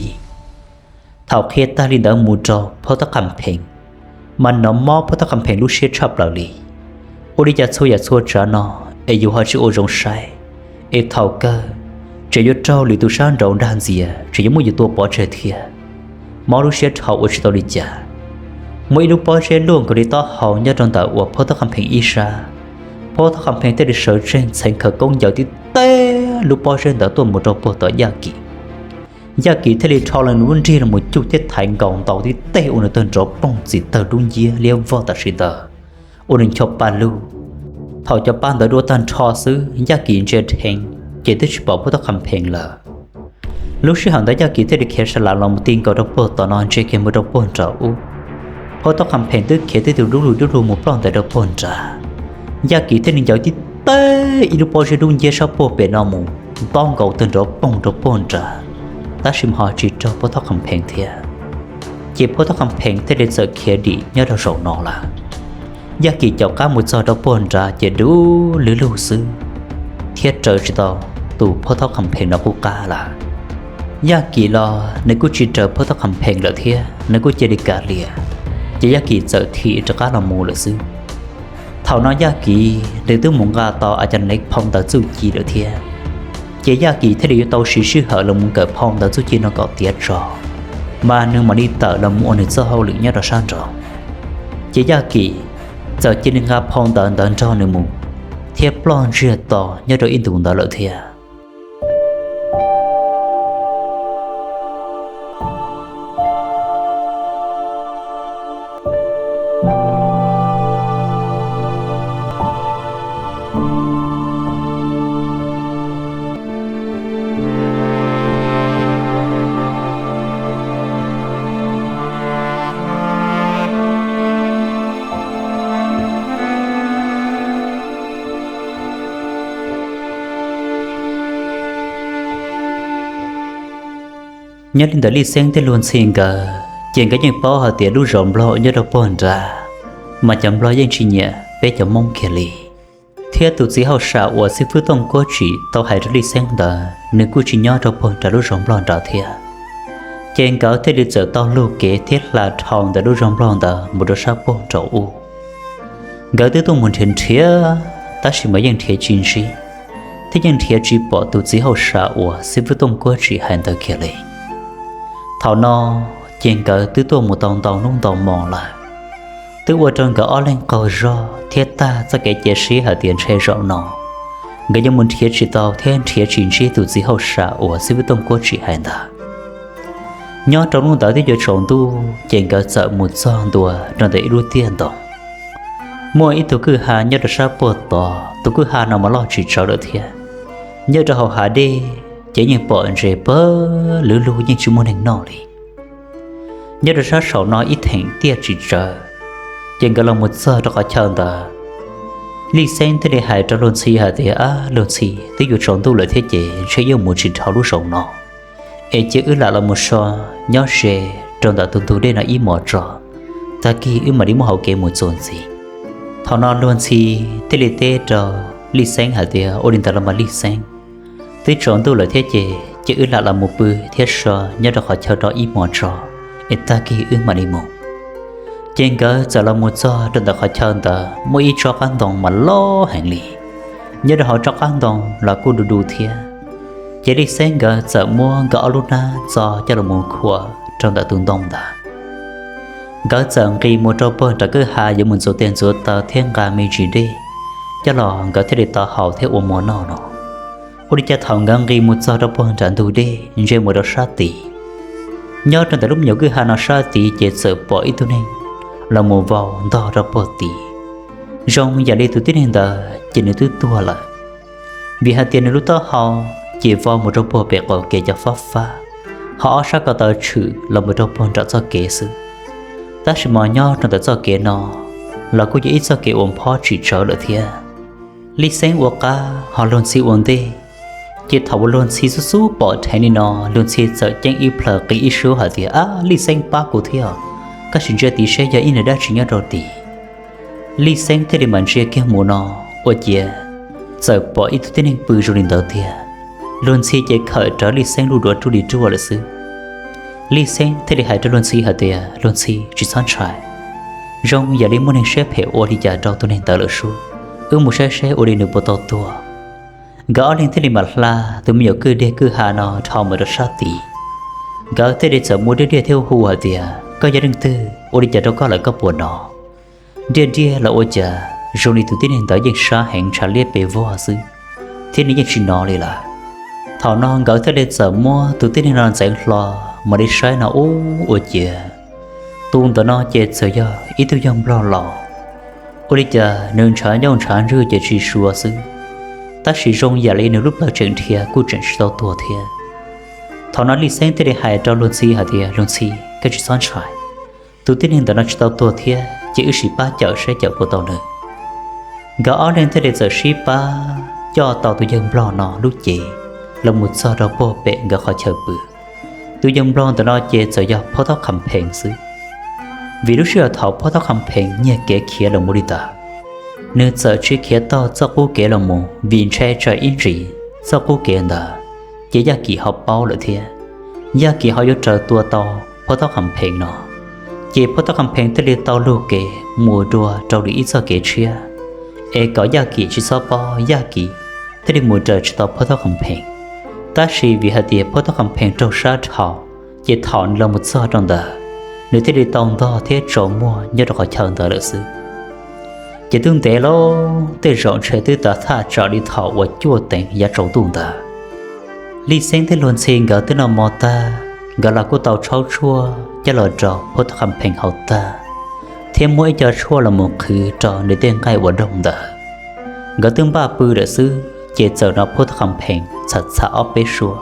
Thaum qhia tag li ntawd mus rau Phoj Thoj Qham Phees, mas hnov mob Phoj Thoj Qha Pheej lub siab tshaj plaws li. Ua li cas txhua yam txhua tsav no es yus ho tsis ua zoo saib, es thaum kawg tseem yuav raug lwm tus sab nraud dag ntxias, tseem yuav muab yus tua pov tseg thiab. Mob lub siab dhau ua tsis tau li cas. Muaj ib lub pob zeb luaj nkaus li taub hau nyob rau ntawm uas Phoj Thoj Qha Pheej ib sab. Phoj Thoj Qha Pheej thiaj li sawv tsees txheev khawv koob ncaws tib teg lub pob zeb ntawd tuaj mus rau puag tom Yaj Kim. Yaj Kim thiaj li rho los nws lub nrig los mus cuj thiab thaiv nkaus ntaus tib teg ua nws tawg nrov poog txim tawg dub nciab liab vog tam sim ntawd, ua nws ncho pa lug. Thaum cov pa ntawd dua tag nrho xwb, Yaj Kim ntsia dheev ces twb tsis pom Phoj Thoj Qha Pheej lawm. Lub sij hawm ntawd Yaj Kim thiaj li khiav sa las los mus ti nkaus rau puag tom no ntsia kiag mus rau puag nram ub. Phoj Thoj Qha Pheej twb khiav tib tug dub lug dub lug mus ploj ntais rau puag nrad. Yaj Kim thiaj li ncaws tib teg ib lub pob zeb dub nciab sab puag pem no mus, ntaus nkaus tawg nrov poog rau puag nrad, tab sis mas ho tsis raug Phoj Thoj Qha Pheej thiab. Ces Phoj Thoj Qha Pheej thiaj li txawm khiav dim nyob rau zaum no lawm. Yaj Kim caum qab mus txog rau puag nrad ces dub lug lug xwb, thiab raws tsis tau tus Phoj Thoj Qha Pheej no qub qab lawm. Yaj Kim los nws kuj tsis raws Phoj Thoj Qha Pheej lawm thiab, nws kuj cia li kav liam, ces Yaj Kim txawm thim rov qab los mus lawm xwb. Thaum no Yaj Kim nws twb mus nqa tau a cas nev phau ntawv txuj ci lawm thiab, ces Yaj Kim thiaj li yuav tau siv sij hawm los mus kawm phau ntawv txuj ci no kom tiav tso, mas nws mam li tawm los mus ua nws txoj hauj lwm nyob rau sab nraud. Ces Yaj Kim txawm cia li nqa phau ntawv ntawd nrog nws mus, thiab ploj ntsiag to nyob rau ib ntus ntawd lawm thiab. Nyob li ntawm Lij Xeeb thiab Luag Ntxhi nkawd ces nkawd yeej paub hais tias lub zos Nplog nyob rau puag nrad, mas cov Nplog yeej tsis nyiam peb cov Hmoob kiag li. Thiab tus txiv hauj sam uas xib fwb Tooj Kuab Tsim tau hais rau Lij Xeeb ntawd nws kuj tsis nyob rau puag nram lub zos Nplog nrad thiab. Ces nkawd thiaj li txawm taug lug kev thiab hla dhau ntawm lub zos Nplog ntawd mus rau sab puag nraum ub. Nkawd twb tuaj mus nrhiav nrhiav, tab sis mas yeej nrhiav tsis ntsib, thiab yeej nrhiav tsis pom tus txiv hauj sam uas xib fwb Tooj Kuab Tsim hais ntawd kiag li. Thaum no ces nkawd twb tuaj mus tau ntau hnub ntau hmo lawm, twb ua rau nkawd ob leeg qaug zog thiab tag txoj kev cia siab hais tias ntshe zaum no nkawd yuav mus nrhiav tsis tau thiab nrhiav tsis ntsib tus txiv hauj sam uas xib fwb Tooj Kuab Tsim hais ntawd. Nyob rau hnub ntawd twb yuav tsaus ntuj ces nkawd txawm mus txog ntua rau ntawm ib lub tiaj ntoo. Muaj ib tug kwj ha nyob rau sab puag tod, tus kwj ha no mas loj tsis tsawg lawm thiab. Nyob rau hauv hav dej ces yeej pom ntses pawg lug lug yeej tsis muaj neeg noj li. Nyob rau sab saum no ib theem tiaj tsis tsawg, ces nkawd los mus txog rau qhov chaw ntawd, Lij Xeeb thiaj li hais rau Luag Ntxhi hais tias, Ab Luag Ntxhi, twb yuav tsaus ntuj lawm thiab ces ntshe yuav mus tsis dhau lub zos no, es cia wb lam los mus so nyob ze rau ntawm tus ntug dej no ib hmos tso, tag kis wb mam li muaj hauv kev mus txuas ntxiv. Thaum no Luag Ntxhi thiaj li teb rau Lij Xeeb hais tias, Ua li ntawd los mas Lij Xeeb, twb tsaus ntuj lawm thiab ces cia wb lam los mus pw thiab so nyob rau qhov chaw no ib hmos tso, es tag kis wb mam li mus. Ces nkawd txawm los mus txog rau ntawm qhov chaw ntawd muaj ib tsob qab ntoo mas loj heev li. Nyob rau hauv tsob qab ntoo los kuj du du thiab. Ces Lij Xeeb nkawd txawm muab nkawd ob lub hnab txo coj los mus khuam rau ntawm tus ntoo ntawd. Nkawd txawm nqis mus rau puag nram kwj ha yuav mus ntxuav tes ntxuav taw thiab nqa me ntsis dej coj los nkawd thiaj li tau haus thiab ua mov noj no. Ua li cas thaum nkawd nqis mus txog rau puag nram ntug dej ntsia mus rau sab tid, nyob rau ntawm lub me nyuam kwj ha no sab tid ces txawm pom ib tug neeg los mus vau ntog rau puag tid. Zoo yam li tus tib neeg ntawd ces nws twb tuag lawm, vim hais tias nws lub taub hau ces vau mus rau puag pem qaum kev cov fab fab, ho ob sab ko taw tshwm los mus rau puag nram txoj kev xwb. Tab sis mas nyob rau ntawm txoj kev no los kuj yog ib txoj kev uas phob tsis tsawv lawm thiab. Lij Xeeb ua qab ho Luag Ntxhi ua ntej, ces thaum uas Luag Ntxhi xub xub pom dheev li no, Luag Ntxhi txawm ceeb ib plhaw qi ib suab hais tias, Ab, Lij Xeeb pab kuv thiab, koj sim ntsia tid seb yog ib niag dab tsi nyob rau tid. Lij Xeeb thiaj li mam ntsia kiag mus no, ua ciav txawm pom ib tug tib neeg pw zoo li ntawd tiag. Luag Ntxhi ces khawm rawv Lij Xeeb lub duav ruaj li ruaj lawm xwb. Lij Xeeb thiaj li hais rau Luag Ntxhi hais tias, Luag Ntxhi, tsis txhob ntshai, Zoo yam li muaj neeg siab phem ua li cas rau tus neeg ntawd lawm sub. Wb mus saib seb ua li nws puas tau tuag. Nkawd ob leeg thiaj li mam hla tus me nyuam kwj deg kwj ha no dhau mus rau sab tid. Nkawd thiaj li txawm muab Diaj Diaj thiab hu hais tias, Koj yog leej twg? Ua li cas rau koj lawm, koj puas hnov? Diaj Diaj los ua cas zoo li tus tib neeg ntawd yeej sab heev, ntshav liab pes vog xwb, thiab nws yeej tsis hnov li lawm. Thaum no nkawd thiaj li txawm muab tus tib neeg no ntxeev hlo, mam li saib no ub, ua ciav tus ntawm no ces txawm yog ib tug yawg nplog laus. Ua li cas nws ntshav ncauj ntshav ntswg ces tsis sua xwb, tab sis zoo yam li nws lub plawv tseem dhia, kuj tseem tsis tau tuag thiab. Thaum no Lij Xeeb thiaj li hais rau Luag Ntxhi hais tias, Luag Ntxhi, koj tsis txhob ntshai, tus tib neeg ntawm no tsis tau tuag thiab, ces wb sim pab cawm seb cawm puas tau nws. Nkawd ob leeg thiaj li txawm sib pab coj tau tus yawg nplog no lub cev los mus txog rau puag pem nkawd qhov chaw pw. Tus yawg nplog ntawm no ces txawm yog Phob Thob Qha Phees xwb. Vim lub sij hawm thaum Phob Thob Qha Phees nyiag kev khiav los mus li ntawd, nws txawm tsis khiav taug txoj qub kev los mus, vim ntshe tsam ib ntsis txoj qub kev ntawd ces Yaj Kim ho paub lawm thiab. Yaj Kim ho yuav raws tua tau Phob Thob Qha Phees no, ces Phob Thob Qha Phees thiaj li tau lug kev mus dua rau lwm ib txoj kev tshiab, es kom Yaj Kim tsis txhob paub, Yaj Kim thiaj li mus raws tsis tau Phob Thob Qha Phees. Tab sis vim hais tias Phob Thob Qha Phees raug sab dhau, ces thaum nws los mus txog rau ntawd, nws thiaj li tau ntog thiab tsaus muag nyob rau qhov chaw ntawd lawm xwb. Ces twb ntev lawm, tej zaum ntshe twb tav thaj tsam li thaum uas cuaj teev yav tsaus ntuj ntawd. Lij Xeeb thiab Luag Ntxhi nkawd twb noj mov tag, nkawd los kuj tau tshaub tshuaj coj los rau Phob Thob Qha Phees haus tag, thiab muab ib co tshuaj los mus qhwv rau nws tej nqaij ua doog ntawd. Nkawd twb npaj pw lawm xwb, ces txawm hnov Phob Thob Qha Phees txham txham ob peb suab.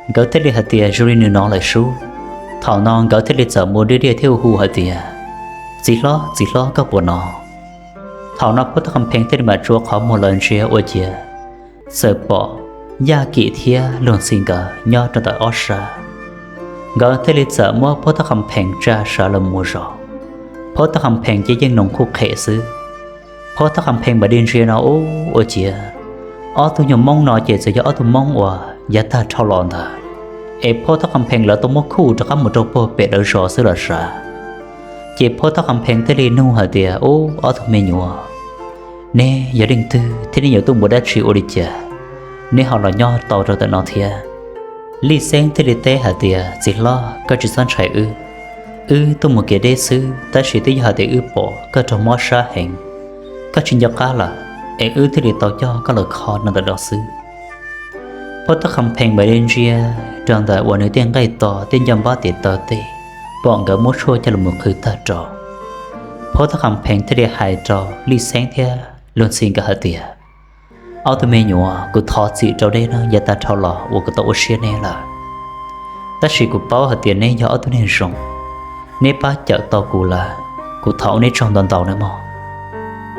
Nkawd thiaj li hais tias, Zoo li nws hnov lawm sub. Thaum no nkawd thiaj li txawm mus Diaj Diaj thiab hu hu hais tias, Txiv hlob, txiv hlob, koj puas hnov? Thaum no Phob Thob Qha Phees thiaj li mam tsuav qhov muag los ntsia ua ciav txawm pom Yaj Kim thiab Luag Ntxhi nkawd nyob rau ntawm ob sab. Nkawd thiaj li txawm muab Phob Thob Qha Phees tsa sawv los mus zov. Phob Thob Qha Phees ces yeej noos khuj qhem xwb. Phob Thob Qha Phees mam li ntsia no ub, ua ciav ob tug nyuag Hmoob no ces txawm yog ob tug Hmoob uas yav tag dhau los ntawd, es Phob Thob Qha Phees lawv tau muab khuj rov qab mus rau puag pem lawv zos xwb los sav. Ces Phob Thob Qha Phees thiaj li nug hais tias, Ub, ob tug me nyuam, neb yog leej twg thiab neb yuav tuaj mus dab tsi ua li cas neb ho los nyob tau rau ntawm no thiab? Lij Xeeb thiaj li teb hais tias, Txiv hlob, koj tsis txhob ntshai wb. Wb tuaj mus kev deb xwb, tab sis twb yog hais tias wb pom koj raug mob sab heev, koj tsis nco qab lawm, es wb thiaj li tau coj koj los kho no ntawm no xwb. Phob Thob Qha Phees mam li ntsia rau ntawm uas nws tej nqaij to, tej ncaj npab tes taw tej, pom nkawd muab tshuaj coj los mus qhwv tag rau. Phob Thob Qha Phees thiaj li hais rau Lij Xeeb thiab Luag Ntxhi nkawd hais tias, Ob tug me nyuam, kuv thov txim rau neb na, yav tag dhau los uas kuv tau ua siab neb lawm. Tab sis kuv paub hais tias neb yog ob tug neeg zoo, neb pab cawm tau kuv lawm, kuv thov ua neb tsaug ntau ntau nawb mog.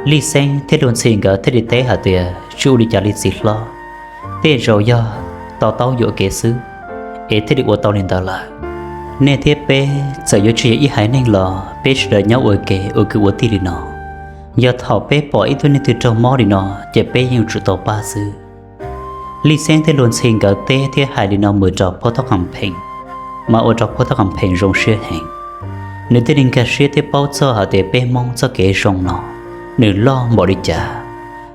Lij Xeeb thiab Luag Ntxhi nkawd thiaj li teb hais tias, Tsis ua li cas li txiv hlob, tej zaum yog tau taub yuam kev xwb, es thiaj li ua tau li ntawd lawm. Nej thiab peb txawm yuav tsis yog ib haiv neeg los peb sawv daws nyob ua ke ua kwv ua tij li no. Yog thaum peb pom ib tug neeg twg raug mob li no, ces peb yeej yuav tsum tau pab xwb. Lij Xeeb thiab Luag Ntxhi nkawd teb thiab hais li no mus rau Phob Thob Qha Phees, mas ua rau Phob Thob Qha Phees zoo siab heev. Nws thiaj li nkag siab thiab paub txog hais tias peb Hmoob txoj kev zoo no, nws loj npaum li cas,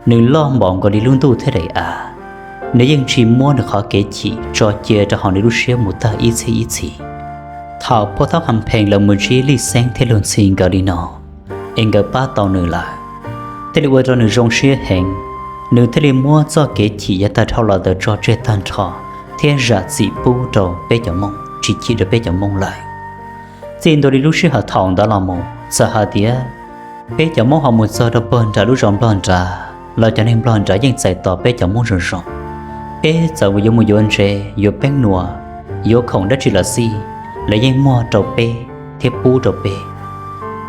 nws loj npaum nkaus li lub ntuj thiab daim av. Nws yeej tsis muab nws qhov kev chim tso cia rau hauv nws lub siab mus tag ib txhiab ib txhis. Thaum Phob Thob Qha Phees los mus ntsib Lij Xeeb thiab Luag Ntxhi nkawd li no, es nkawd pab tau nws lawm, thiaj li ua rau nws zoo siab heev. Nws thiaj li muab txoj kev chim yav tag dhau los ntawd tso tseg tag nrho, thiab zam txim pub rau peb cov Hmoob, tsis chim rau peb cov Hmoob lawm. Txij ntua li lub sij hawm thaum ntawd los mus, txawm hais tias peb cov Hmoob ho mus txog rau puag nram lub zos Nplog nrad los cov neeg Nplog nrad yeej txais tos peb cov Hmoob zoo zoo. Peb txawm yuav mus yuav ntses, yuav peeb nua, yuav khoom dab tsi los xij, lawv yeej muag rau peb thiab pub rau peb.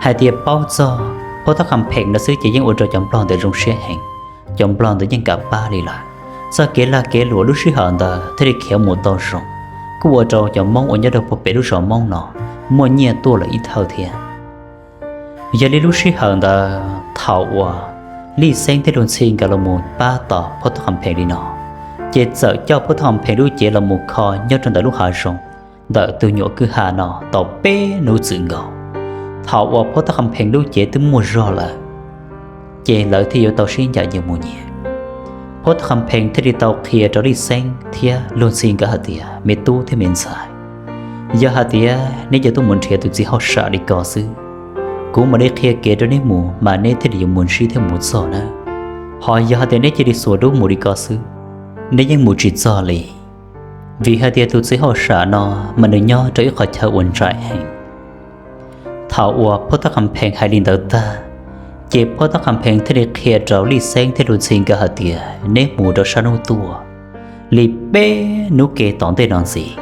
Hais tias paub txog Phob Thob Qha Phees no xwb ces yeej ua rau cov Nplog ntawd zoo siab heev, cov Nplog ntawd yeej kam pab li lawm. Txoj kev lag kev luam lub sij hawm ntawd thiaj li khiav mus tau zoo, kuj ua rau cov Hmoob uas nyob rau puag pem lub zos Hmoob no muaj nyiaj tuaj lawm ib thawj thiab. Yog li lub sij hawm ntawd thaum uas Lij Xeeb thiab Luag Ntxhi nkawd los mus pab tos Phob Thob Qha Phees li no, ces txawm coj Phob Thob Qha Phees lub cev los mus kho nyob rau ntawm lub hav zoov ntawm tus nyuam kwj ha no tau peb hnub txwm nkaus. Thaum uas Phoj Thoj Kham Phees lub cev twb muaj zog lawm, ces lawv thiaj yuav tau sib ncaim nyias mus nyias. Phoj Thoj Kham Phees thiaj li tau qhia rau Lij Xeeb thiab Luag Ntxhi nkawd hais tias, me tub thiab me ntxhais, yog hais tias neb cia tuaj mus nrhiav tus txiv hauj sam li ko xwb, kuv mam li qhia kev rau neb mus mas neb thiaj li yuav mus ntsib thiab mus txog nawb. Ho yog hais tias neb cia li xuas dub mus li ko xwb, neb yeej mus tsis txog li, vim hais tias tus txiv hauj sam no mas nws nyob rau ib qhov chaw uas nraim heev. Thaum uas Phoj Thoj Kham Phees hais li ntawd tag, ces Phoj Thoj Kham Phees thiaj li qhia rau Lij Xeeb thiab Luag Ntxhi nkawd hais tias, neb mus rau sab hnub tuaj li peb hnub ke tom ntej no ntxiv,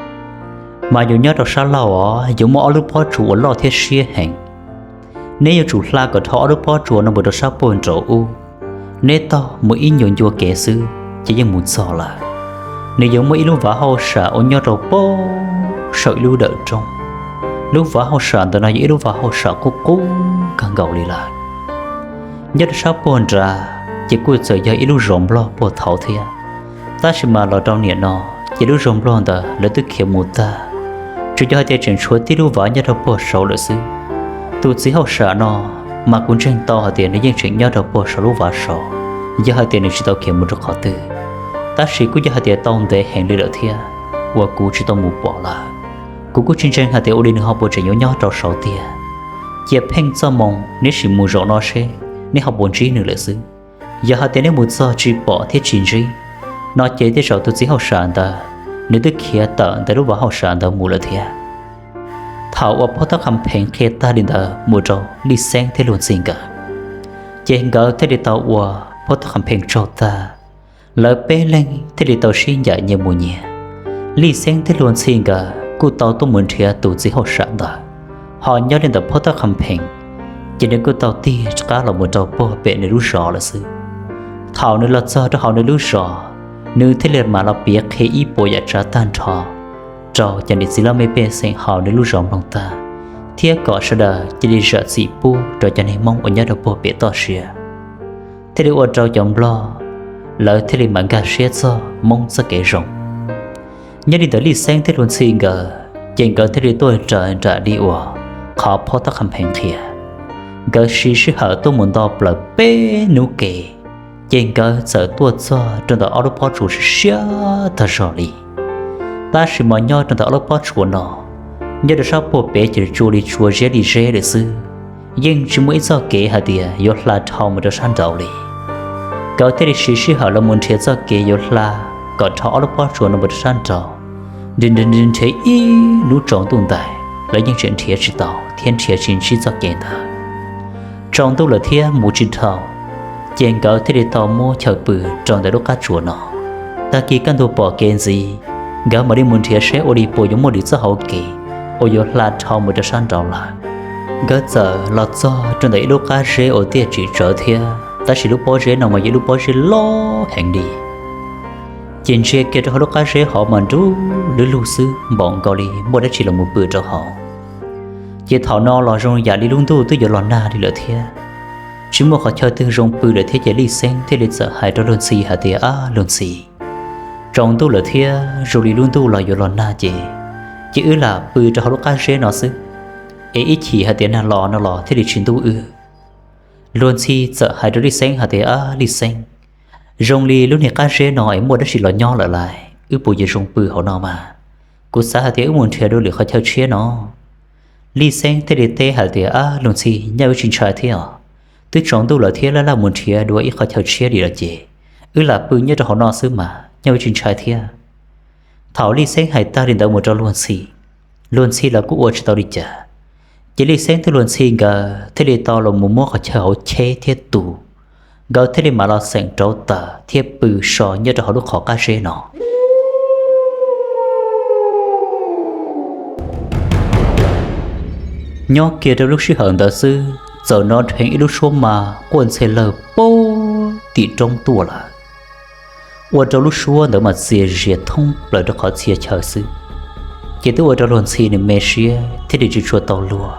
mas yus nyob rau sab laug os, yuav muaj ob lub pob tsuas uas loj thiab siab heev. Neb yuav tsum hla kom dhau ob lub pob tsuas no mus rau sab puag nraud ub, neb taug mus ib nyuag ncua kev xwb ces yeej mus txog lawm. Nws yuav muaj ib lub vav hauj sam uas nyob rau puag saum ib lub dawm roob. Lub vav hauj sam ntawm no yog ib lub vav hauj sam qub qub kawg nkaus li lawm. Nyob rau sab puag nrad ces kuj txawm yog ib lub zos Nplog puag thaud thiab, tab sis mas los rau nim no ces lub zos Nplog ntawd lawv twb khiav mus tag, tsuas yog hais tias tseem tshuav tib lub vav nyob rau puag saud lawm xwb. Tus txiv hauj sam no mas kuv ntseeg tau hais tias nws yeej tseem nyob rau puag saum lub vav saud, yog hais tias nws tsis tau khiav mus rau qhov twg. Tab sis kuj yog hais tias tau ntev heev li lawm thiab uas kuv tsis tau mus pom lawm. Kuv kuj tsis ntseeg hais tias ua li nws ho puas tseem yuav nyob rau saud tiag. Cia pheej txoj moo neb sim mus zaum no seb neb ho puas ntsib nws lawm xwb. Yog hais tias neb mus txog tsis pom thiab tsis ntsib no ces tej zaum tus txiv hauj sam ntawd nws twb khiav tawm ntawm lub vav hauj sam ntawd mus lawm thiab. Thaum uas Phoj Thoj Kham Phees qhia tag li ntawd mus rau Lij Xeeb thiab Luag Ntxhi nkawd, ces nkawd thiaj li tau ua Phoj Thoj Kham Phees tsaug tag, lawv peb leeg thiaj li tau sib ncaim nyias mus nyias. Lij Xeeb thiab Luag Ntxhi nkawd kuj tau tuaj mus nrhiav tus txiv hauj sam ntawd. Ho nyob li ntawm Phoj Thoj Kham Phees, ces nws kuj tau tig rov qab los mus rau puag pem nws lub zos lawm xwb. Thaum nws los txog rau hauv nws lub zos, nws thiaj li mam los piav qhia ib puas yam tsav tag nrho rau cov niam txiv laj mej pej xeem hauv nws lub zos mloog tag, thiab kom sawv daws cia li zam txim pub rau cov neeg Hmoob uas nyob rau puag pem toj siab. Thiaj li ua rau cov Nplog lawv thiaj li mam nkag siab txog Hmoob txoj kev zoo. Nyob li ntawm Lij Xeeb thiab Luag Ntxhi nkawd, ces nkawd thiaj li tuaj raws nram li uas qhov Phoj Thoj Kham Phees qhia. Nkawd siv sij hawm tuaj mus nto plaws peb hnub ke, ces nkawd txawm tuaj txog rau ntawm ob lub pob tsuas siab siab tag zog li. Tab sis mas nyob rau ntawm ob lub pob tsuas no, nyob rau sab puag pem ces tsuas li tsuas zeb li zeb lawm xwb, yeej tsis muaj ib txoj kev hais tias yuav hla dhau mus rau sab nraud li. Nkawd thiaj li siv sij hawm los mus nrhiav txoj kev yuav hla kom dhau ob lub pob tsuas no mus rau sab nraud. Nrhiav nrhiav nrhiav ib hnub tsaus ntuj ntais, lawv yeej tseem nrhiav tsis tau thiab nrhiav tsis ntsib txoj kev ntawd. Tsaus ntuj lawm thiab mus tsis dhau, ces nkawd thiaj li tau muab chaw pw rau ntawm lub qab tsuas no. Tag kis kaj ntug pom kev ntxiv, nkawd mam li mus nrhiav seb ua li puas yuav muaj lwm txoj hauv kev uas yuav hla dhau mus rau sab nraud lawm. Nkawd txawm los txog rau ntawm ib lub qab zeb uas tiaj tsim tsawv thiab, tab sis lub pob zeb no mas yog ib lub pob zeb loj heev li. Ces ntsia kiag rau hauv lub qab zeb hauv mas nruj lub lug xwb, npaum nkaus li muaj dab tsi los mus pw rau hauv. Ces thaum no los zoo yam li lub ntuj twb yuav los nag li lawm thiab, tsis muaj qhov chaw twg zoo pw lawm thiab, ces Lij Xeeb thiaj li txawm hais rau Luag Ntxhi hais tias, Ab Luag Ntxhi, tsaus ntuj lawm thiab zoo li lub ntuj los yuav los nag ces, ces wb lam pw rau hauv lub qab zeb no xwb, es ib chim hais tias nag los no los thiaj li tsis ntub wb. Luag Ntxhi txawm hais rau Lij Xeeb hais tias, Ab Lij Xeeb, zoo li lub niag qab zeb no es muaj dab tsi los nyob lawm lauj, wb puas yuav zoo pw hauv no mas? Kuv xav hais tias wb mus nrhiav dua lwm qhov chaw tshiab no. Lij Xeeb thiaj li teb hais tias, Ab Luag Ntxhi, nyob wb tsis ntshai thiab os. Twb tsaus ntuj lawm thiab, laj laj mus nrhiav dua ib qhov chaw tshiab li los ces wb lam pw nyob rau hauv no xwb mas, nyob wb tsis ntshai thiab. Thaum Lij Xeeb hais tag li ntawd mus rau Luag Ntxhi, Luag Ntxhi los kuj ua tsis tau li cas. Ces Lij Xeeb thiab Luag Ntxhi nkawd thiaj li tau los mus muab qhov chaw hauv cheb thiab tu, nkawd thiaj li mam los xeem rauv taws thiab pw so nyob rau hauv lub qhov qab zeb no. Nyob kiag rau lub sij hawm ntawd xwb, txawm hnov dheev ib lub suab mas quaj ntxhe lawg puag tim roob tuaj lawm. Ua rau lub suab ntawd mas txias zias thoob plaws rau qhov txhia chaw xwb. Ces twb ua rau Luag Ntxhi nws me siab thiaj li tsis tshua tau luag.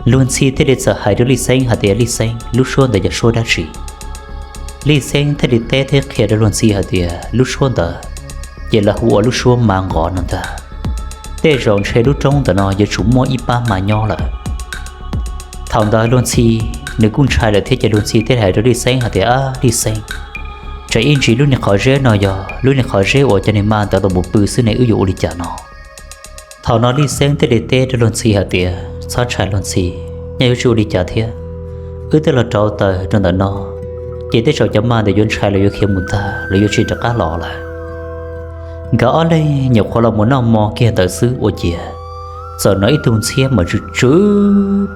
Luag Ntxhi thiaj li txawm hais rau Lij Xeeb hais tias, Lij Xeeb, lub suab ntawd yog suab dab tsi? Lij Xeeb thiaj li teb thiab qhia rau Luag Ntxhi hais tias, lub suab ntawd ces lawv hu ua lub suab mas nqov no ntag. Tej zaum ntshe lub roob ntawm no yuav tsum muaj ib pab mas nyob lawm. Thaum ntawd Luag Ntxhi nws kuj ntshai lawm thiab ces Luag Ntxhi thiaj hais rau Lij Xeeb hais tias, Ab Lij Xeeb, tsam ib ntsis lub niag qhov zeb no yog lub niag qhov zeb uas cov niag ma ntawd los mus pw xwb ne, wb yuav ua li cas no? Thaum no Lij Xeeb thiaj li teb rau Luag Ntxhi hais tias, Txhob ntshai Luag Ntxhi, nyaj yuav tsis ua li cas thiab. Wb twb los rauv taws rau ntawm no, ces tej zaum cov ma ntawd yuav ntshai los yuav khiav mus tag, los yuav tsis rov qab los lawm. Nkawd ob leeg nyuam qhuav los mus noj hmo kiag ntawd xwb ua ciav txawm hnov ib tug ntxhiab mas tsw tsw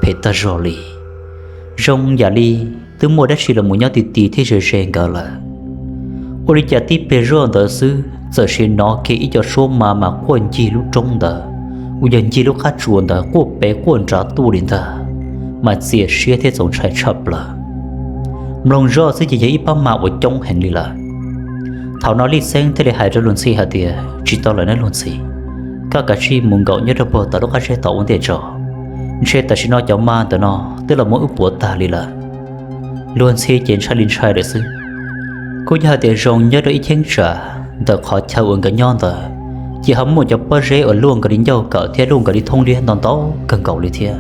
phem tag zog li, zoo yam li twb muaj dab tsi los mus nyob ti ti thiab ze ze nkawd lawm. Ua li cas tib pliag zoj ntawd xwb txawm sim hnov kiag ib co suab ma mas quaj ncig lub roob ntawd, uas yog ncig lub qab tsuas ntawd quaj pem quaj nrad tuaj li ntag, mas txias siab thiab txaus ntshai tshaj plaws. Mloog zoj xwb ces yog ib pab ma uas coob heev li lawm. Thaum no Lij Xeeb thiaj li hais rau Luag Ntxhi hais tias, Tsis tau lawm nawb Luag Ntxhi, koj kav tsij mus nkaum nyob rau puag tom lub qab zeb tod ua ntej tso. Ntshe tam sim no cov ma ntawm no twb los muab wb puav tag li lawm. Luag Ntxhi ces ntshai li ntshai lawm xwb. Kuj yog hais tias zoo nyob rau ib cheeb tsam ntawm qhov chaw uas nkawd nyob ntawd, ces ho muaj cov pob zeb uas luaj nkaus li ncauj kawm thiab luaj nkaus li thoob liab ntau ntau kawg nkaus li thiab.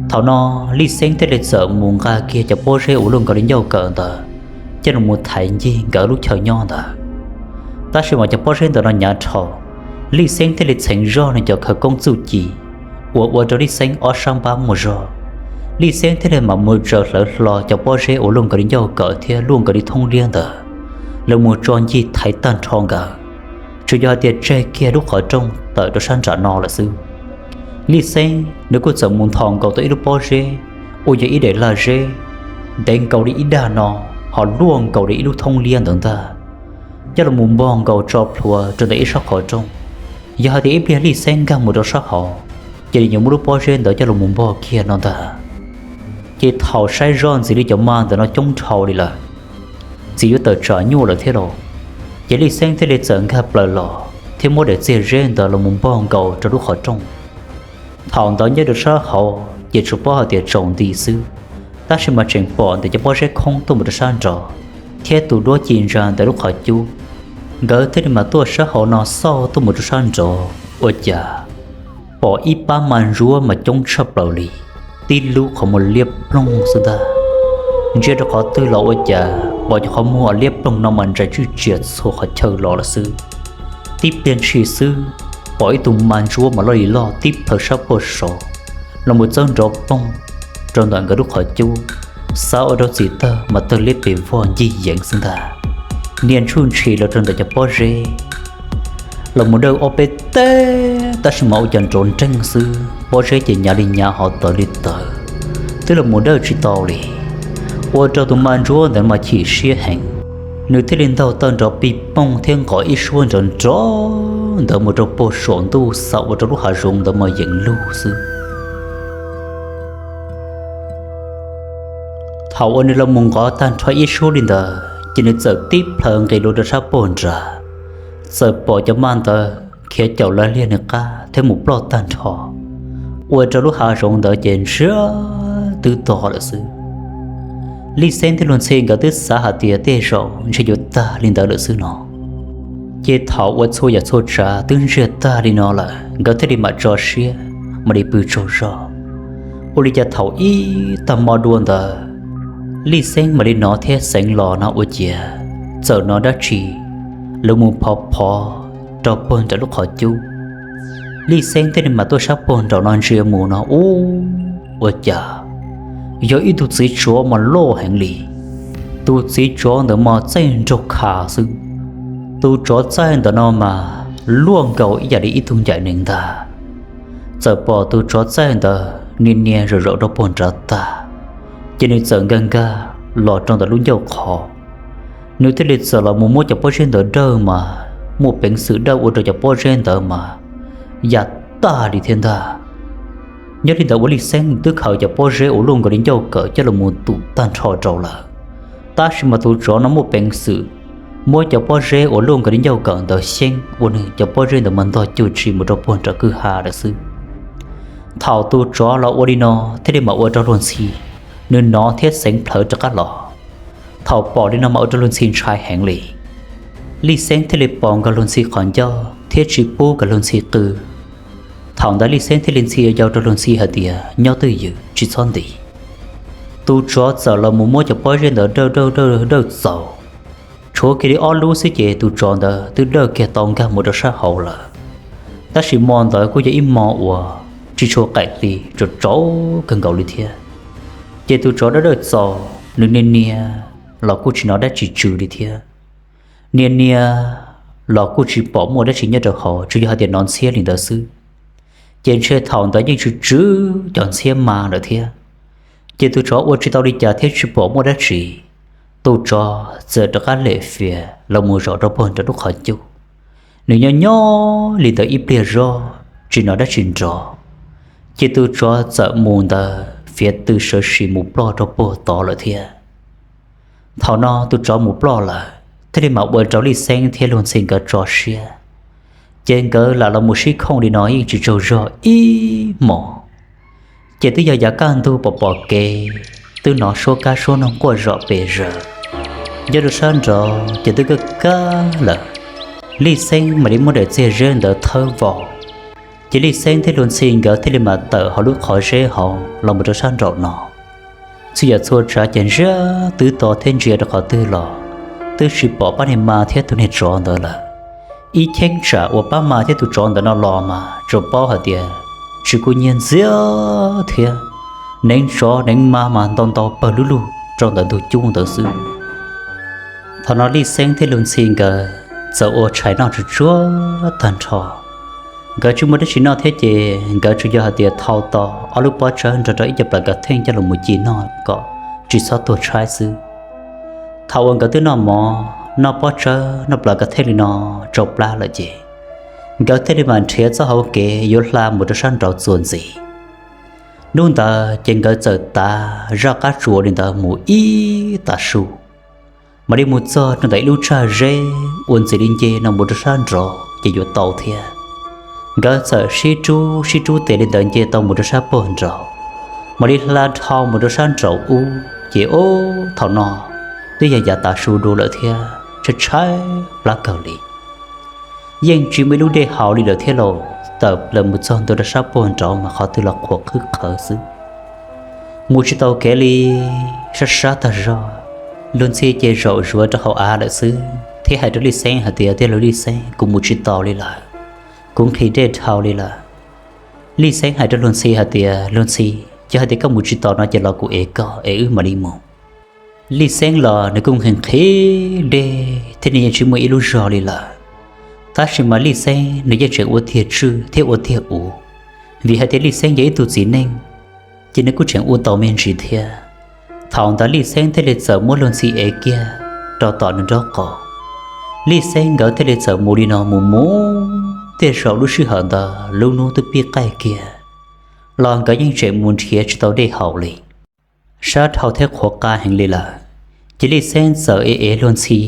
Thaum no Lij Xeeb thiaj li txawm mus nqa kiag cov pob zeb uas luaj nkaus li ncauj kawm ntawd coj los mus thaiv ncig nkawd lub chaw nyob ntawd. Tab sis mas cov pob zeb ntawm no hnyav dhau, Lij Xeeb thiaj li txheev zog nws cov khawv koob txuj ci uas ua rau Lij Xeeb ob sab npab muaj zog. Lij Xeeb thiaj li mam mus tsaws hlawv hlo cov pob zeb uas luaj nkaus li ncauj kawm thiab luaj nkaus li thoob liab ntawd los mus tso ncig thaiv tag nrho nkawd, tsuas yog hais tias tseg kiag lub qhov rooj tawm rau sab nram no lawm xwb. Lij Xeeb nws kuj txawm mus nthos nkaus tau ib lub pob zeb uas yog ib daim lag zeb ntev nkaus li ib dag no, ho luaj nkaus li ib lub thoob liab ntawd ntag, coj los mus npog nkaus tso plhuav rau ntawm ib sab qhov rooj. Yog hais tias ib pliag Lij Xeeb nkag mus rau sab hauv, ces nws yuav muab lub pob zeb ntawd coj los mus npog kiag no ntag. Ces thaum saib zoj ntxiv li cov ma ntawm no coob dhau li lawm, txiv yuav tawm tsam nyuaj lawm thiab lauj. Ces Lij Xeeb thiaj li txawm nkag plaws los thiab muab daim txiag zeb ntawd los mus npog nkaus rau lub qhov rooj. Thaum ntawd nyob rau sab hauv ces tsuas paub hais tias tsaus nti xwb, tab sis mas tseem pom ntawm cov pob zeb khoob tuaj mus rau sab nraud, thiab tus duab ci ntsa ntawm lub qhov cub. Nkawd thiaj li mas tuaj sab hauv no xauj tuaj mus rau sab nraud ua cas pom ib pab ma ntsuab mas coob tshaj plaws li, tib lub qhov muag liab ploog xwb ntag. Ntsia rau qhov twg los ua cas pom cov qhov muag liab ploog no mas ntsais tswj tsias txhua qhov chaw los lawm xwb. Tib pliag ntshis xwb, pom ib tug ma ntsuab mas loj li loj tib plhaw sab puag saud los mus txawb nrov poog rau ntawm nkawd lub qhov cub, xav ua rau txim tawg mas tawg liab pes vog ncig yeev xwb ntag. Nias ntsuj ntshis los rau ntawm cov pob zeb los mus dawj ob peb teg, tab sis mas ua cas nrov nreeg xwb, pob zeb ces hnyav li hnyav hov tawv li tawv, twb los mus dawj tsis tau li. Ua rau tus ma ntsuab ntawd mas chim siab heev, nws thiaj li ntaug tawg nrov pig poog thiab nqos ib suab nrov nrov ntawd mus rau puag saum ntuj, xav ua rau lub hav zoov ntawd mas yees lug xwb. Thaum uas nws los mus nqov tag nrho ib suab li ntawd ces nws txawm tib plhaw nqis los rau sab puag nrad, txawm pom cov ma ntawd khiav caum lawv liag nws qab thiab mus ploj tag nrho, ua rau lub hav zoov ntawd ces ntsiag twb to lawm xwb. Lij Xeeb thiab Luag Ntxhi nkawd twb xav hais tias tej zaum ntshe yuav tag li ntawd lawm xwb no. Ces thaum uas txhua yam txhua tsav twb ntsiag tag li no lawm, nkawd thiaj li mam tso siab mam li pw tsaug zog. Ua li cas thaum ib tag hmo dua ntawd, Lij Xeeb mam li hnov thiab xeev los no ua ciav txawm hnov dab tsi los mus phov phov rau puag nram lub qhov cub. Lij Xeeb thiaj li mam tuaj sab puag nraum no ntsia mus no ub, ua cas yog ib tug txiv tsov mas loj heev li. Tus txiv tsov ntawd mas txaij nraug kha xwb. Tus tsov txaij ntawm no mas luaj nkaus ib yam li ib tug ncaim nees ntag. Txawm pom tus tsov txaij ntawd nias nias zaum zaum rau puag nrad tag, ces nws txawm nkag nkag los rau ntawm lub ncauj qhov. Nws thiaj li txawm los mus muab cov pob zeb ntawd dawj mas muaj peev xwm dawj ua rau cov pob zeb ntawd mas ya tag li thiab ntag. Nyob li ntawd ua Lij Xeeb twb khaws cov pob zeb uas luaj nkaus li ncauj kawm coj los mus tum tag nrho rau lawm, tab sis mas tus tsov no muaj peev xwm muab cov pob zeb uas luaj nkaus li ncauj kawm ntawd xyeeb ua nws cov pob zeb ntawd mas ntog cuag tsis mus rau puag nram kwj ha lawm xwb. Thaum tus tsov los ua li no thiaj li mam ua rau Luag Ntxhi nws hnov thiab xeev plhawv rov qab los. Thaum pom li no mas ua rau Luag Ntxhi ntshai heev li. Lij Xeeb thiaj li pos nkaus Luag Ntxhi qhov ncauj thiab tsis pub kom Luag Ntxhi qw. Thaum ntawd Lij Xeeb thiaj li ntxhi yau rau Luag Ntxhi hais tias, Nyob twj ywm, tsis txhob ntim. Tus tsov txawm los mus muab cov pob zeb ntawd dawj dawj dawj dawj txaus, tshuav kiag li ob lub xwb ces tus tsov ntawd twb dawj kiag tau nkag mus rau sab hauv lawm. Tab sis hmo ntawd kuj yog ib hmo uas tsis tshua qaim hli, tsaus tsaus kawg nkaus li thiab. Ces tus tsov dawj dawj txaus, nws nias nias los kuj tsis hnov dab tsi tsw li thiab. Nias nias los kuj tsis pom muaj dab tsi nyob rau hauv, tsuas yog hais tias hnov ntxhiab li ntawd xwb. Ces ntshe thaum ntawd yeej tsw tsw cov ntxhiab mas lawm thiab. Ces tus tsov ua tsis tau li cas thiab tsis pom muaj dab tsi, tus tsov txawm rov qab lem fias los mus zaum rau puag nram lub qhov ncauj. Nws nyob nyob li ntawd ib pliag zog tsis hnov dab tsi nrov, ces tus tsov txawm mus ntawd fiav tw sawv sim mus ploj rau puag tod lawm thiab. Thaum no tus tsov mus ploj lawm thiaj li mam ua rau Lij Xeeb thiab Luag Ntxhi nkawd tso siab. Ces nkawd lam los mus sib khooj li no yeej tsis tsaug zog ib hmos. Ces twb yog yav kaj ntug pom pom kev, twb hnov suab kab suab noog quaj zom pes zaws. Nyob rau sab nraud ces twb kaj kab lawm. Lij Xeeb mam li muab daim txiag zeb ntawd thawb vos, ces Lij Xeeb thiab Luag Ntxhi nkawd thiaj li mam tawm hauv lub qhov zeb hauv los mus rau sab nraum no. Txhua yam txhua tsav ces ntsia twb to thiab ntsia rau qhov twg los twb tsis pom pab niag mas thiab tus niag tsov ntawd lawm. Ib cheeb tsam uas pab mas thiab tus tsov ntawd no los mas tsuas paub hais tias tsis kuj nyiag ntxiag thiab, neev tsov neev mas mas ntau ntau pawg lug lug rau ntawm ntug cub ntawd xwb. Thaum no Lij Xeeb thiab Luag Ntxhi nkawd txawm ua tshais noj tsuj tsuag tag nrho. Nkawd tsis muaj dab tsi noj thiab ces nkawd tsuas yog hais tias thau tau ob lub pob tsawb nrog rau ib co plas kav theej coj los mus ci noj kom tsis txhob tuag tshaib xwb. Thaum uas nkawd twb noj mov noj pob tsawb noj plas kav theej li no tsau plab lawm ces nkawd thiaj li mam nrhiav txoj hauv kev yuav hla mus rau sab nraud txuas ntxiv. Hnub ntawd ces nkawd txawm tav zaj qab tsuas li ntawd mus ib tav su, mam li mus txog rau ntawm ib lub tsag zeb uas ntxiv li nce no mus rau sab nraud ces yuav tau thiab. Nkawd txawm sib rub sib rub tes li ntawd nce tau mus rau sab puag nraud, mam li hla dhau mus rau sab nraud ub ces ub thaum no twb yog yav tav su dua lawm thiab tshaib tshaib plab kawg li. Yeej tsis muaj ib lub dej haus li lawm thiab lauj, tawm plaws mus txog ntua rau sab puag nraud mas qhov twg los qhuav qhwb qhawv xwb. Mus tsis tau kev li, sab sab tag zog. Luag Ntxhi ces zaum zuav rau hauv av lawm xwb thiab hais rau Lij Xeeb hais tias, Tij laug Lij Xeeb, kuv mus tsis taus li lawm, kuv nqhis dej dhau li lawm. Lij Xeeb hais rau Luag Ntxhi hais tias, Luag Ntxhi, yog hais tias koj mus tsis taus no ces los kuv ev koj es wb mam li mus. Lij Xeeb los nws kuj nqhis nqhis dej thiab nws yeej tsis muaj ib lub zog li lawm, tab sis mas Lij Xeeb nws yeej tseem ua tiag tswj thiab ua tiag uv, vim hais tias Lij Xeeb yog ib tug txiv neej, ces nws kuj tseem ua tau me ntsis thiab. Thaum ntawd Lij Xeeb thiaj li txawm muab Luag Ntxhi ev kiag rau tom nws nraub qaum. Lij Xeeb nkawd thiaj li txawm mus li no mus mus, tej zaum lub sij hawm ntawd lub hnub twb pib qaij kiag los nkawd yeej tseem mus nrhiav tsis tau dej haus li. Sab dhau thiab qhuav qas heev li lawm, ces Lij Xeeb txawm ev ev Luag Ntxhi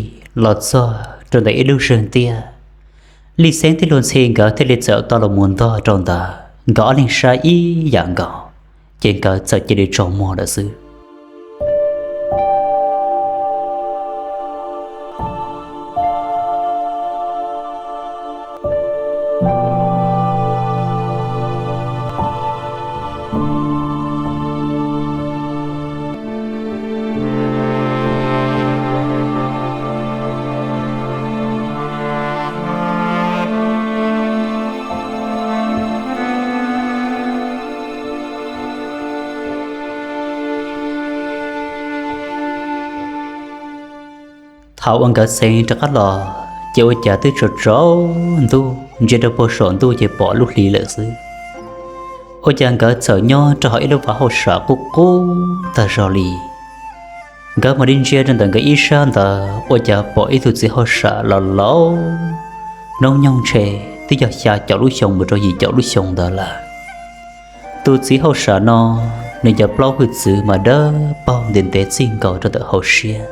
los txog rau ntawm ib lub zeeg tiaj. Lij Xeeb thiab Luag Ntxhi nkawd thiaj li txawm tau los mus ntog rau ntawd, nkawd ob leeg saib ib yam nkaus, ces nkawd txawm cia li tsaus muag lawm xwb. Thaum uas nkawd xeev rov qab los, ces ua cas twb tsaus tsaus ntuj, ntsia rau puag saum ntuj ces pom lub hli lawm xwb. Ua cas nkawd txawm nyob rau hauv ib lub vaj hauj sam qub qub tag zog li. Nkawd mam li ntsia rau ntawm nkawd ib sab ntawd ua cas pom ib tug txiv hauj sam laus laus, hnub nyoog ntshe twb yog xya caum lub xyoo mus rau yim caum lub xyoo ntawd lawm. Tus txiv hauj sam no, nws cov plaub hwj txwv mas dawb paug ntev ntev txij nkaus rau ntawm hauv siab.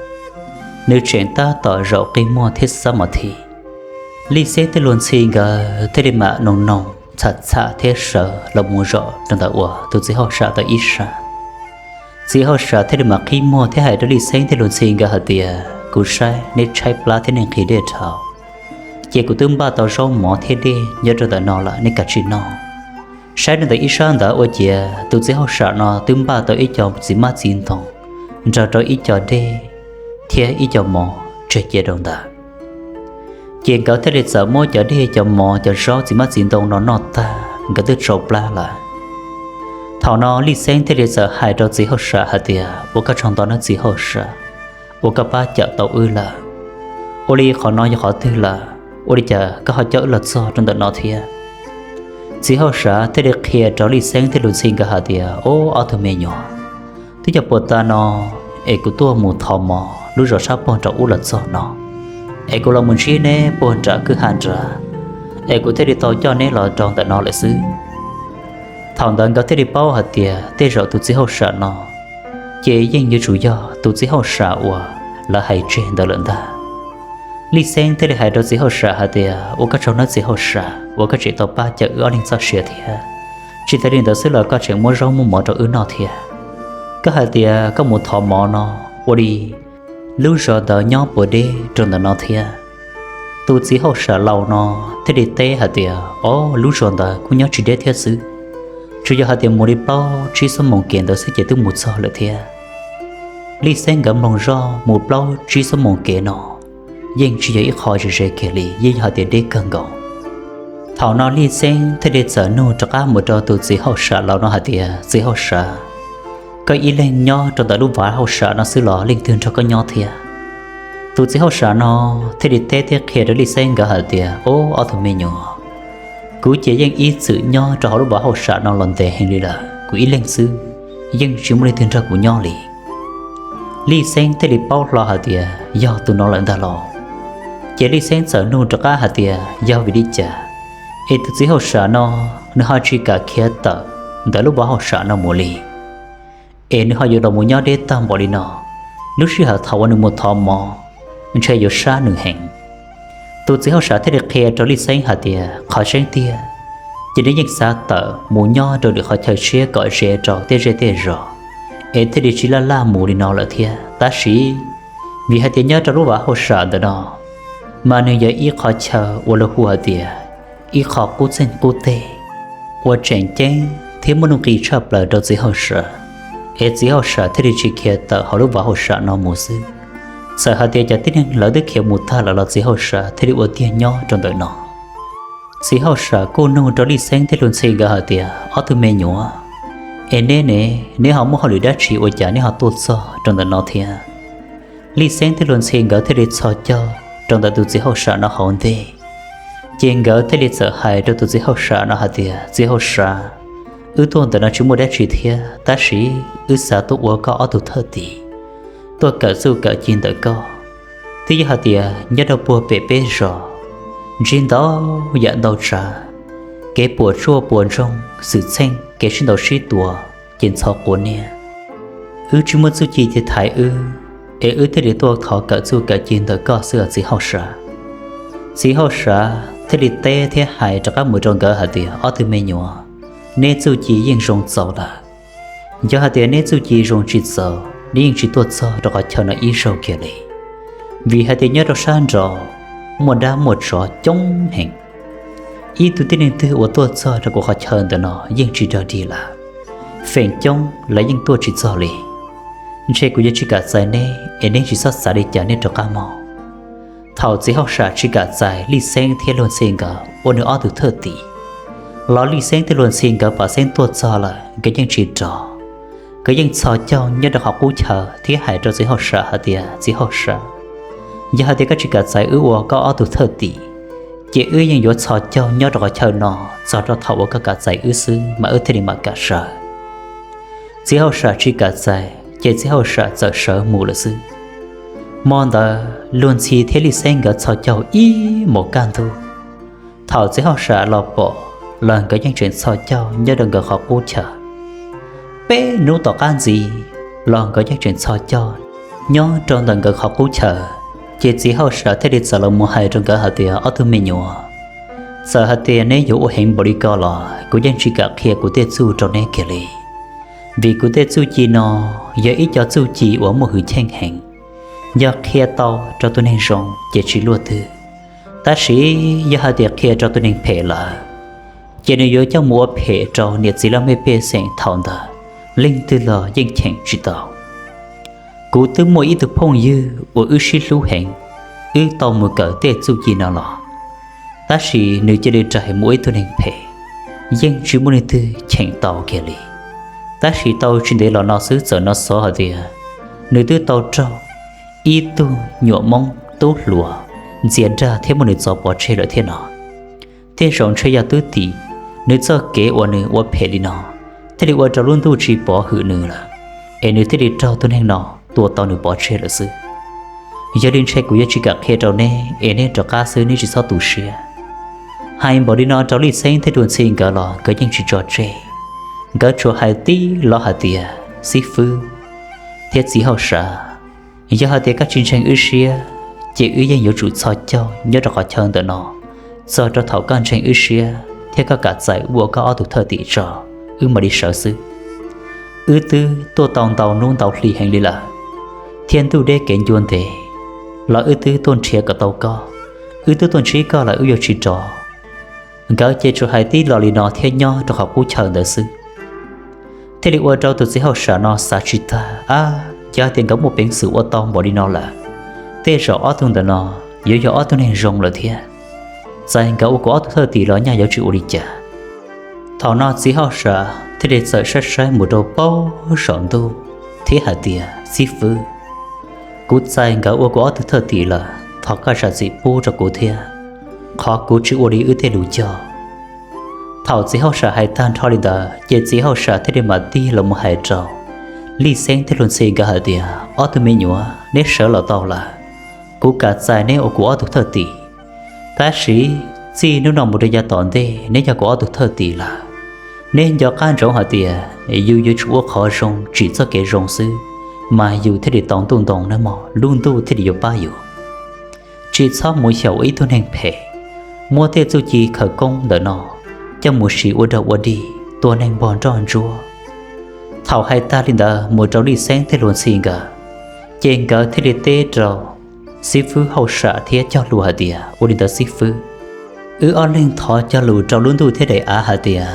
Nws tseem tab tom zaum qi muag thiab xab mos this. Lij Xeeb thiab Luag Ntxhi nkawd thiaj li mam noog noog txham txham thiab sawv los mus zaum rau ntawm uas tus txiv hauj sam ntawd ib sab. Txiv hauj sam thiaj li mam qhib muag thiab hais rau Lij Xeeb thiab Luag Ntxhi nkawd hais tias, kuv saib neb tshaib plab thiab nej nqhis dej dhau, ces kuv twb npaj tau zaub mov thiab dej nyob rau ntawm no lawm, nej kav tsij noj. Saib rau ntawm ib sab ntawd ua ciav tus txiv hauj sam no twb npaj tau ib co txiv hmab txiv ntoo nrog rau ib co dej thiab ib co mov tseg cia rau ntawd. Ces nkawd thiaj li txawm muab cov dej cov mov cov zaub txiv hmab txiv ntoo no noj tag nkawd twb tsau plab lawm. Thaum no Lij Xeeb thiaj li txawm hais rau txiv hauj sam hais tias, ua koj tsaug ntau nawb txiv hauj sam, ua koj pab cawm tau wb lawm. Ua li qhov no yog qhov twg lawm, ua li cas koj ho coj wb los txog rau ntawm no thiab? Txiv hauj sam thiaj li qhia rau Lij Xeeb thiab Lug Ntxhi nkawd hais tias, o, ob tug me nyuam, twb yog puag ta no es kuv tuaj mus thov mov lub zos sab pog nraum ub los txog no, es kuv los mus ntsib neb puag nram kwj ha nrad, es kuv thiaj li tau coj neb los rau ntawm no lawm xwb. Thaum ntawd nkawd thiaj li paub hais tias tej zaum tus txiv hauj sam no ces yeej yuav tsum yog tus txiv hauj sam uas lawv hais tseg ntawd lawm ntag. Lij Xeeb thiaj li hais rau txiv hauj sam hais tias, ua koj tsaug nawb txiv hauj sam uas koj tseem tau pab cawm wb ob leeg txoj sia thiab. Tsis tas li ntawd xwb los koj tseem muab zaub muab mov rau wb noj thiab. Koj hais tias koj mus thov mov no, ua li lub zos ntawd nyob puas deb rau ntawm no thiab? Tus txiv hauj sam laus no thiaj li teb hais tias, o, lub zos ntawd kuj nyob tsis deb thiab xwb, tsuas yog hais tias mus li plaub tsib xuab moos kev ntawd xwb ces twb mus txog lawm thiab. Lij Xeeb nkawd mloog zoj, mus plaub tsib xuab moos kev no yeej tsis yog ib qho ze ze kiag li, yeej yog hais tias deb kawg nkaus. Thaum no Lij Xeeb thiaj li txawm nug rov qab mus rau tus txiv hauj sam laus no hais tias, txiv hauj sam, koj ib leeg nyob rau ntawm lub vaj hauj sam no xwb los leej twg nrog koj nyob thiab? Tus txiv hauj sam no thiaj li teb thiab qhia rau Lij Xeeb nkawd hais tias, o, ob tug me nyuam, kuv ces yeej ib txwm nyob rau hauv lub vaj hauj sam no los ntev heev li lawm, kuv ib leeg xwb, yeej tsis muaj leej twg nrog kuv nyob li. Lij Xeeb thiaj li paub hlo hais tias yog tus no lawm ntag los. Ces Lij Xeeb txawm nug rov qab hais tias, yog vim li cas es tus txiv hauj sam no nws ho tsis kam khiav tawm ntawm lub vaj hauj sam no mus li, es nws ho yuav los mus nyob deb tag npaum li no? Lub sij hawm thaum uas nws mus thov mov ntshe yuav sab nws heev. Tus txiv hauj sam thiaj li qhia rau Lij Xeeb hais tias, qhov tseeb tiag ces nws yeej xav tawm mus nyob rau lwm qhov chaw tshiab kom ze rau tej zej tej zos, es thiaj li tsis laj laj mus li no lawm thiab. Tab sis vim hais tias nyob rau lub vaj hauj sam ntawm no mas nws yog ib qhov chaw uas luag hu hais tias ib qho qub txeeg qub teg, uas tseem ceeb thiab muaj nuj nqis tshaj plaws rau txiv hauj sam, es txiv hauj sam thiaj li tsis khiav tawm hauv lub vaj hauj sam no mus xwb. Txawm hais tias cov tib neeg lawv twb khiav mus tag lawm los txiv hauj sam thiaj li ua tiag nyob rau ntawm no. Txiv hauj sam kuj nug rau Lij Xeeb thiab Lug Ntxhi nkawd hais tias, ob tug me nyuam, es neb ne, neb ho muaj hauj lwm dab tsi ua cas neb ho tuaj txog rau ntawm no thiab? Lij Xeeb thiab Lug Ntxhi nkawd thiaj li txhos caug rau ntawm tus txiv hauj sam no hauv ntej. Ces nkawd thiaj li txawm hais rau tus txiv hauj sam no hais tias, txiv hauj sam, wb tuaj ntawm no tsis muaj dab tsi thiab, tab sis wb xav tuaj ua koj ob tug thwj tim, tuaj kawm txuj kawm ci ntawm koj. Twb yog hais tias nyob rau puag pem peb zos ntsib ntau yam ntau tsav, kev puas tsuaj puas ntsoog, xwm txheej kev sib ntaus sib tua, ces ntxhov quav niab. Wb tsis muaj txuj ci tiv thaiv wb, es wb thiaj li tuaj thov kawm txuj kawm ci ntawm koj xwb os txiv hauj sam. Txiv hauj sam thiaj li teb thiab hais rov qab mus rau nkawd hais tias, ob tug me nyuam, neb txuj ci yeej zoo txaus lawm. Yog hais tias neb txuj ci zoo tsis txaus, neb yeej tsis tuaj txog rau qhov chaw no ib zaug kiag li. Vim hais tias nyob rau sab nraud muaj dab muaj tsov coob heev. Ib tug tib neeg twg uas tuaj txog rau kuv qhov chaw ntawm no yeej tsis dog dig lawm. Feem coob lawv yeej tuaj tsis txog li. Ntshe kuv yuav tsis kam txais neb es neb tsis txhob xav li cas neb rov qab mog. Thaum txiv hauj sam tsis kam txais Lij Xeeb thiab Lug Ntxhi nkawd ua nws ob tug thwj tim, los Lij Xeeb thiab Lug Ntxhi nkawd pom Xeeb tuaj txog lawm nkawd yeej tsis rov. Nkawd yeej txhos caug nyob rau qhov qub chaw thiab hais rau txiv hauj sam hais tias, txiv hauj sam, yog hais tias koj tsis kam txais wb ua koj ob tug thwj tim, ces wb yeej yuav txhos caug nyob rau qhov chaw no txog rau thaum uas koj kam txais wb xwb mas wb thiaj li mam kam sawv. Txiv hauj sam tsis kam txais ces txiv hauj sam txawm sawv mus lawm xwb. Hmo ntawd Lug Ntxhi thiab Lij Xeeb nkawd txhos caug ib hmos kaj ntug. Thaum txiv hauj sam los pom los nkawd yeej tseem txhos caug nyob rau nkawd qhov qub chaw. Peb hnub tom qab ntxiv los nkawd yeej tseem txhos caug nyob rau ntawm nkawd qhov qub chaw. Ces txiv hauj sam thiaj li txawm los mus hais rau nkawd hais tias, ob tug me nyuam, txawm hais tias neb yuav ua heev npaum li ko los kuv yeej tsis kam qhia kuv tej txuj rau neb kiag li. Vim kuv tej txuj ci no yog ib co txuj ci uas muaj hwj chim heev. Yog qhia tau rau tus neeg zoo ces tsis luaj twg, tab sis yog hais tias qhia rau tus neeg phem lawm ces nws yuav coj mus ua phem rau niam txiv laj mej pej xeem thaum ntawd, leej twg los yeej cheem tsis tau. Kuv twb muaj ib tug phooj ywg uas wb sib hlub heev, wb tau mus kawm tej txuj ci no los, tab sis nws cia li rais mus ua ib tug neeg phem, yeej tsis muaj leej twg cheem tau kiag li. Tab sis tau tsis ntev los no xwb txawm hnov xov hais tias nws twb tau raug ib tug nyuam Hmoob tub hluas ntxias dag thiab muab nws txov pov tseg lawm thiab no. Tej zaum ntshe yog twb tim nws txoj kev uas nws ua phem li no, thiaj li ua rau lub ntuj tsis pov hwm nws lawm, es nws thiaj li raug tus neeg no tua tau nws pov tseg lawm xwb. Yog li ntshe kuv yuav tsis kam qhia rau neb es neb rov qab xwb, neb tsis txhob tu siab. Hais npaum li no rau Lij Xeeb thiab Luag Ntxhi nkawd los nkawd yeej tsis tso tseg. Nkawd tsuas hais tib lo hais tias xib fwb thiab txiv hauj sam, yog hais tias koj tsis ntseeg wb siab, ces wb yeej yuav tsum txhos caug nyob rau qhov chaw ntawm no txog rau thaum koj ntseeg wb siab thiab koj kam txais wb ua koj ob tug thwj tim tso, wb mam li sawv xwb. Wb twb tuaj tau ntau hnub ntau hli heev li lawm, thiab ntuj deb kev ncua ntev los wb twb tuaj nrhiav kom tau koj, wb twb tuaj ntsib koj lawm wb yuav tsis rov. Nkawd ces tsuas hais tib lo li no thiab nyob rau qhov qub chaw ntawd xwb. Thiaj li ua rau tus txiv hauj sam no xav tsis tag, ab, yog tias nkawd muaj peev xwm ua tau npaum li no lawm, tej zaum ob tug ntawm no yuav yog ob tug neeg zoo lawm thiab. Txais nkawd ua kuv ob tug thwj tim los nyaj yuav tsis ua li cas. Thaum no txiv hauj sam thiaj li txawm saib saib mus rau pem saum ntuj thiab hais tias, xib fwb, kuv txais nkawd ua kuv ob tug thwj tim lawm, thov koj zam txim pub rau kuv thiab, qhov kuv tsis ua li wb tej lus cog. Thaum txiv hauj sam hais tag nrho li ntawd ces txiv hauj sam thiaj li mam tig los mus hais rau Lij Xeeb thiab Luag Ntxhi nkawd hais tias, ob tug me nyuam, neb sawv los tau lawm, kuv kam txais neb ua kuv ob tug thwj tim. Tab sis txij hnub no mus rau yav tom ntej neb yog kuv ob tug thwj tim lawm. Neb nco qab ntsoov hais tias yus yuav tsum ua qhov zoo tsim txoj kev zoo xwb, mas yus thiaj li tau ntuj ntoo nawb mog, lub ntuj thiaj li yuav pab yus. Tsis txhob mus xyaum ua ib tug neeg phem, muab tej txuj ci khawv koob ntawm no coj mus siv ua dog ua dig tua neeg npog nroj ntsuab. Thaum hais tag li ntawd mus rau Lij Xeeb thiab Luag Ntxhi nkawd, ces nkawd thiaj li teb rau xib fwb hauj sam thiab cog lus hais tias, ua li ntawd xib fwb, wb ob leeg thov cog lus rau lub ntuj thiab daim av hais tias,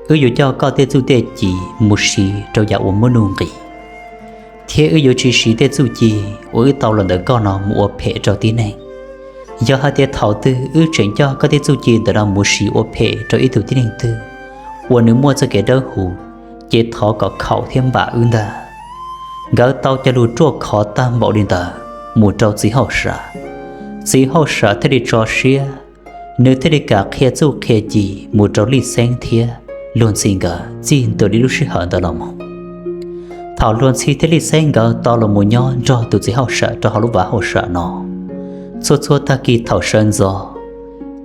wb yuav coj koj tej txuj tej ci mus siv rau yam uas muaj nuj nqis, thiab wb yuav tsis siv tej txuj ci uas wb tau los ntawm koj no mus ua phem rau tib neeg. Yog hais tias thaum twg wb tseem coj koj tej txuj ci ntawm no mus siv ua phem rau ib tug tib neeg twg uas nws muaj txoj kev dawb huv, ces thov kom khaum thiab npam wb ntag. Nkawd tau cog lus ruaj khov tag npaum li ntawd mus rau txiv hauj sam, txiv hauj sam thiaj li tso siab, nws thiaj li kam qhia txuj qhia ci mus rau Lij Xeeb thiab Luag Ntxhi nkawd txij ntua li lub sij hawm ntawd los mus. Thaum Luag Ntxhi thiab Lij Xeeb nkawd tau los mus nyob nrog tus txiv hauj sam rau hauv lub vaj hauj sam no, txhua txhua tag kis thaum sawv ntxov,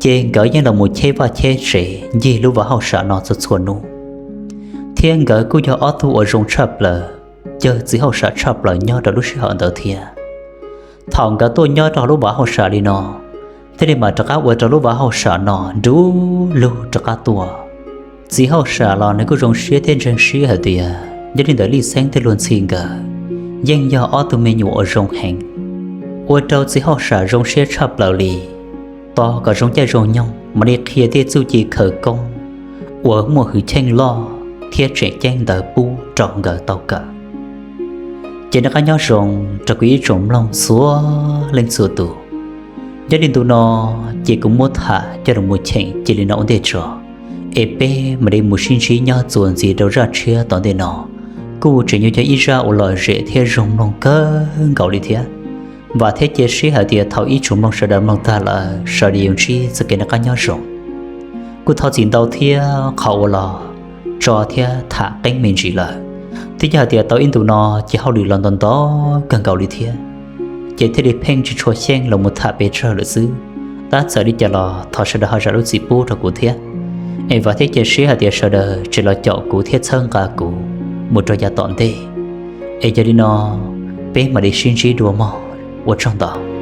ces nkawd yeej los mus cheb vaj cheb tsev ncig lub vaj hauj sam no txhua txhua hnub, thiab nkawd kuj yog ob tug uas zoo tshaj plaws, cawg txiv hauj sam tshaj plaws nyob rau lub sij hawm ntawd thiab. Thaum nkawd tuaj nyob rau hauv lub vaj hauj sam li no, thiaj li mam rov qab ua rau lub vaj hauj sam no nrov lug rov qab tuaj. Txiv hauj sam los nws kuj zoo siab thiab ntseeg siab hais tias nyob li ntawm Lij Xeeb thiab Luag Ntxhi nkawd yeej yog ob tug me nyuam uas zoo heev, ua rau txiv hauj sam zoo siab tshaj plaws li, tos kom zoo caij zoo nyoog mam li qhia tej txuj ci khawv koob uas muaj hwj chim loj thiab tseem ceeb ntawd pub rau nkawd tau kawm. Ces noj qab nyob zoo rau kuv ib tsoom mloog txhua leej txhua tus. Nyob li ntu no, ces kuv muab tham coj los mus cheem cia li no ua ntej tso, es peb mam li mus sib ntsib nyob txuas ntxiv rau zaj tshiab tom ntej no. Kuj tseem yuav yog ib zaj uas lom zem thiab zoo mloog kawg nkaus li thiab. Vam thiab cia siab hais tias thaum ib tsoom mloog sawv daws mloog tag lawm sawv daws yuav ntsib txoj kev noj qab nyob zoo. Kuj thov txim ntau thiab qhov uas los tso thiab tham qeeb me ntsis lawm, thiab yog hais tias tau ib ntu no ces hauj lwm los ntau ntau kawg nkaus li thiab, ces thiaj li pheej tsis tshua xyeej los mus tham pes tsawg lawm xwb. Tab txawm li cas los thov sawv daws ho zam lub txim pub rau kuv thiab. Es vam thiab cia siab hais tias sawv daws tseem los caum kuv thiab txhawb nqa kuv mus rau yav tom ntej. Es yog li no, peb mam li sib ntsib dua mog, ua tsaug ntau.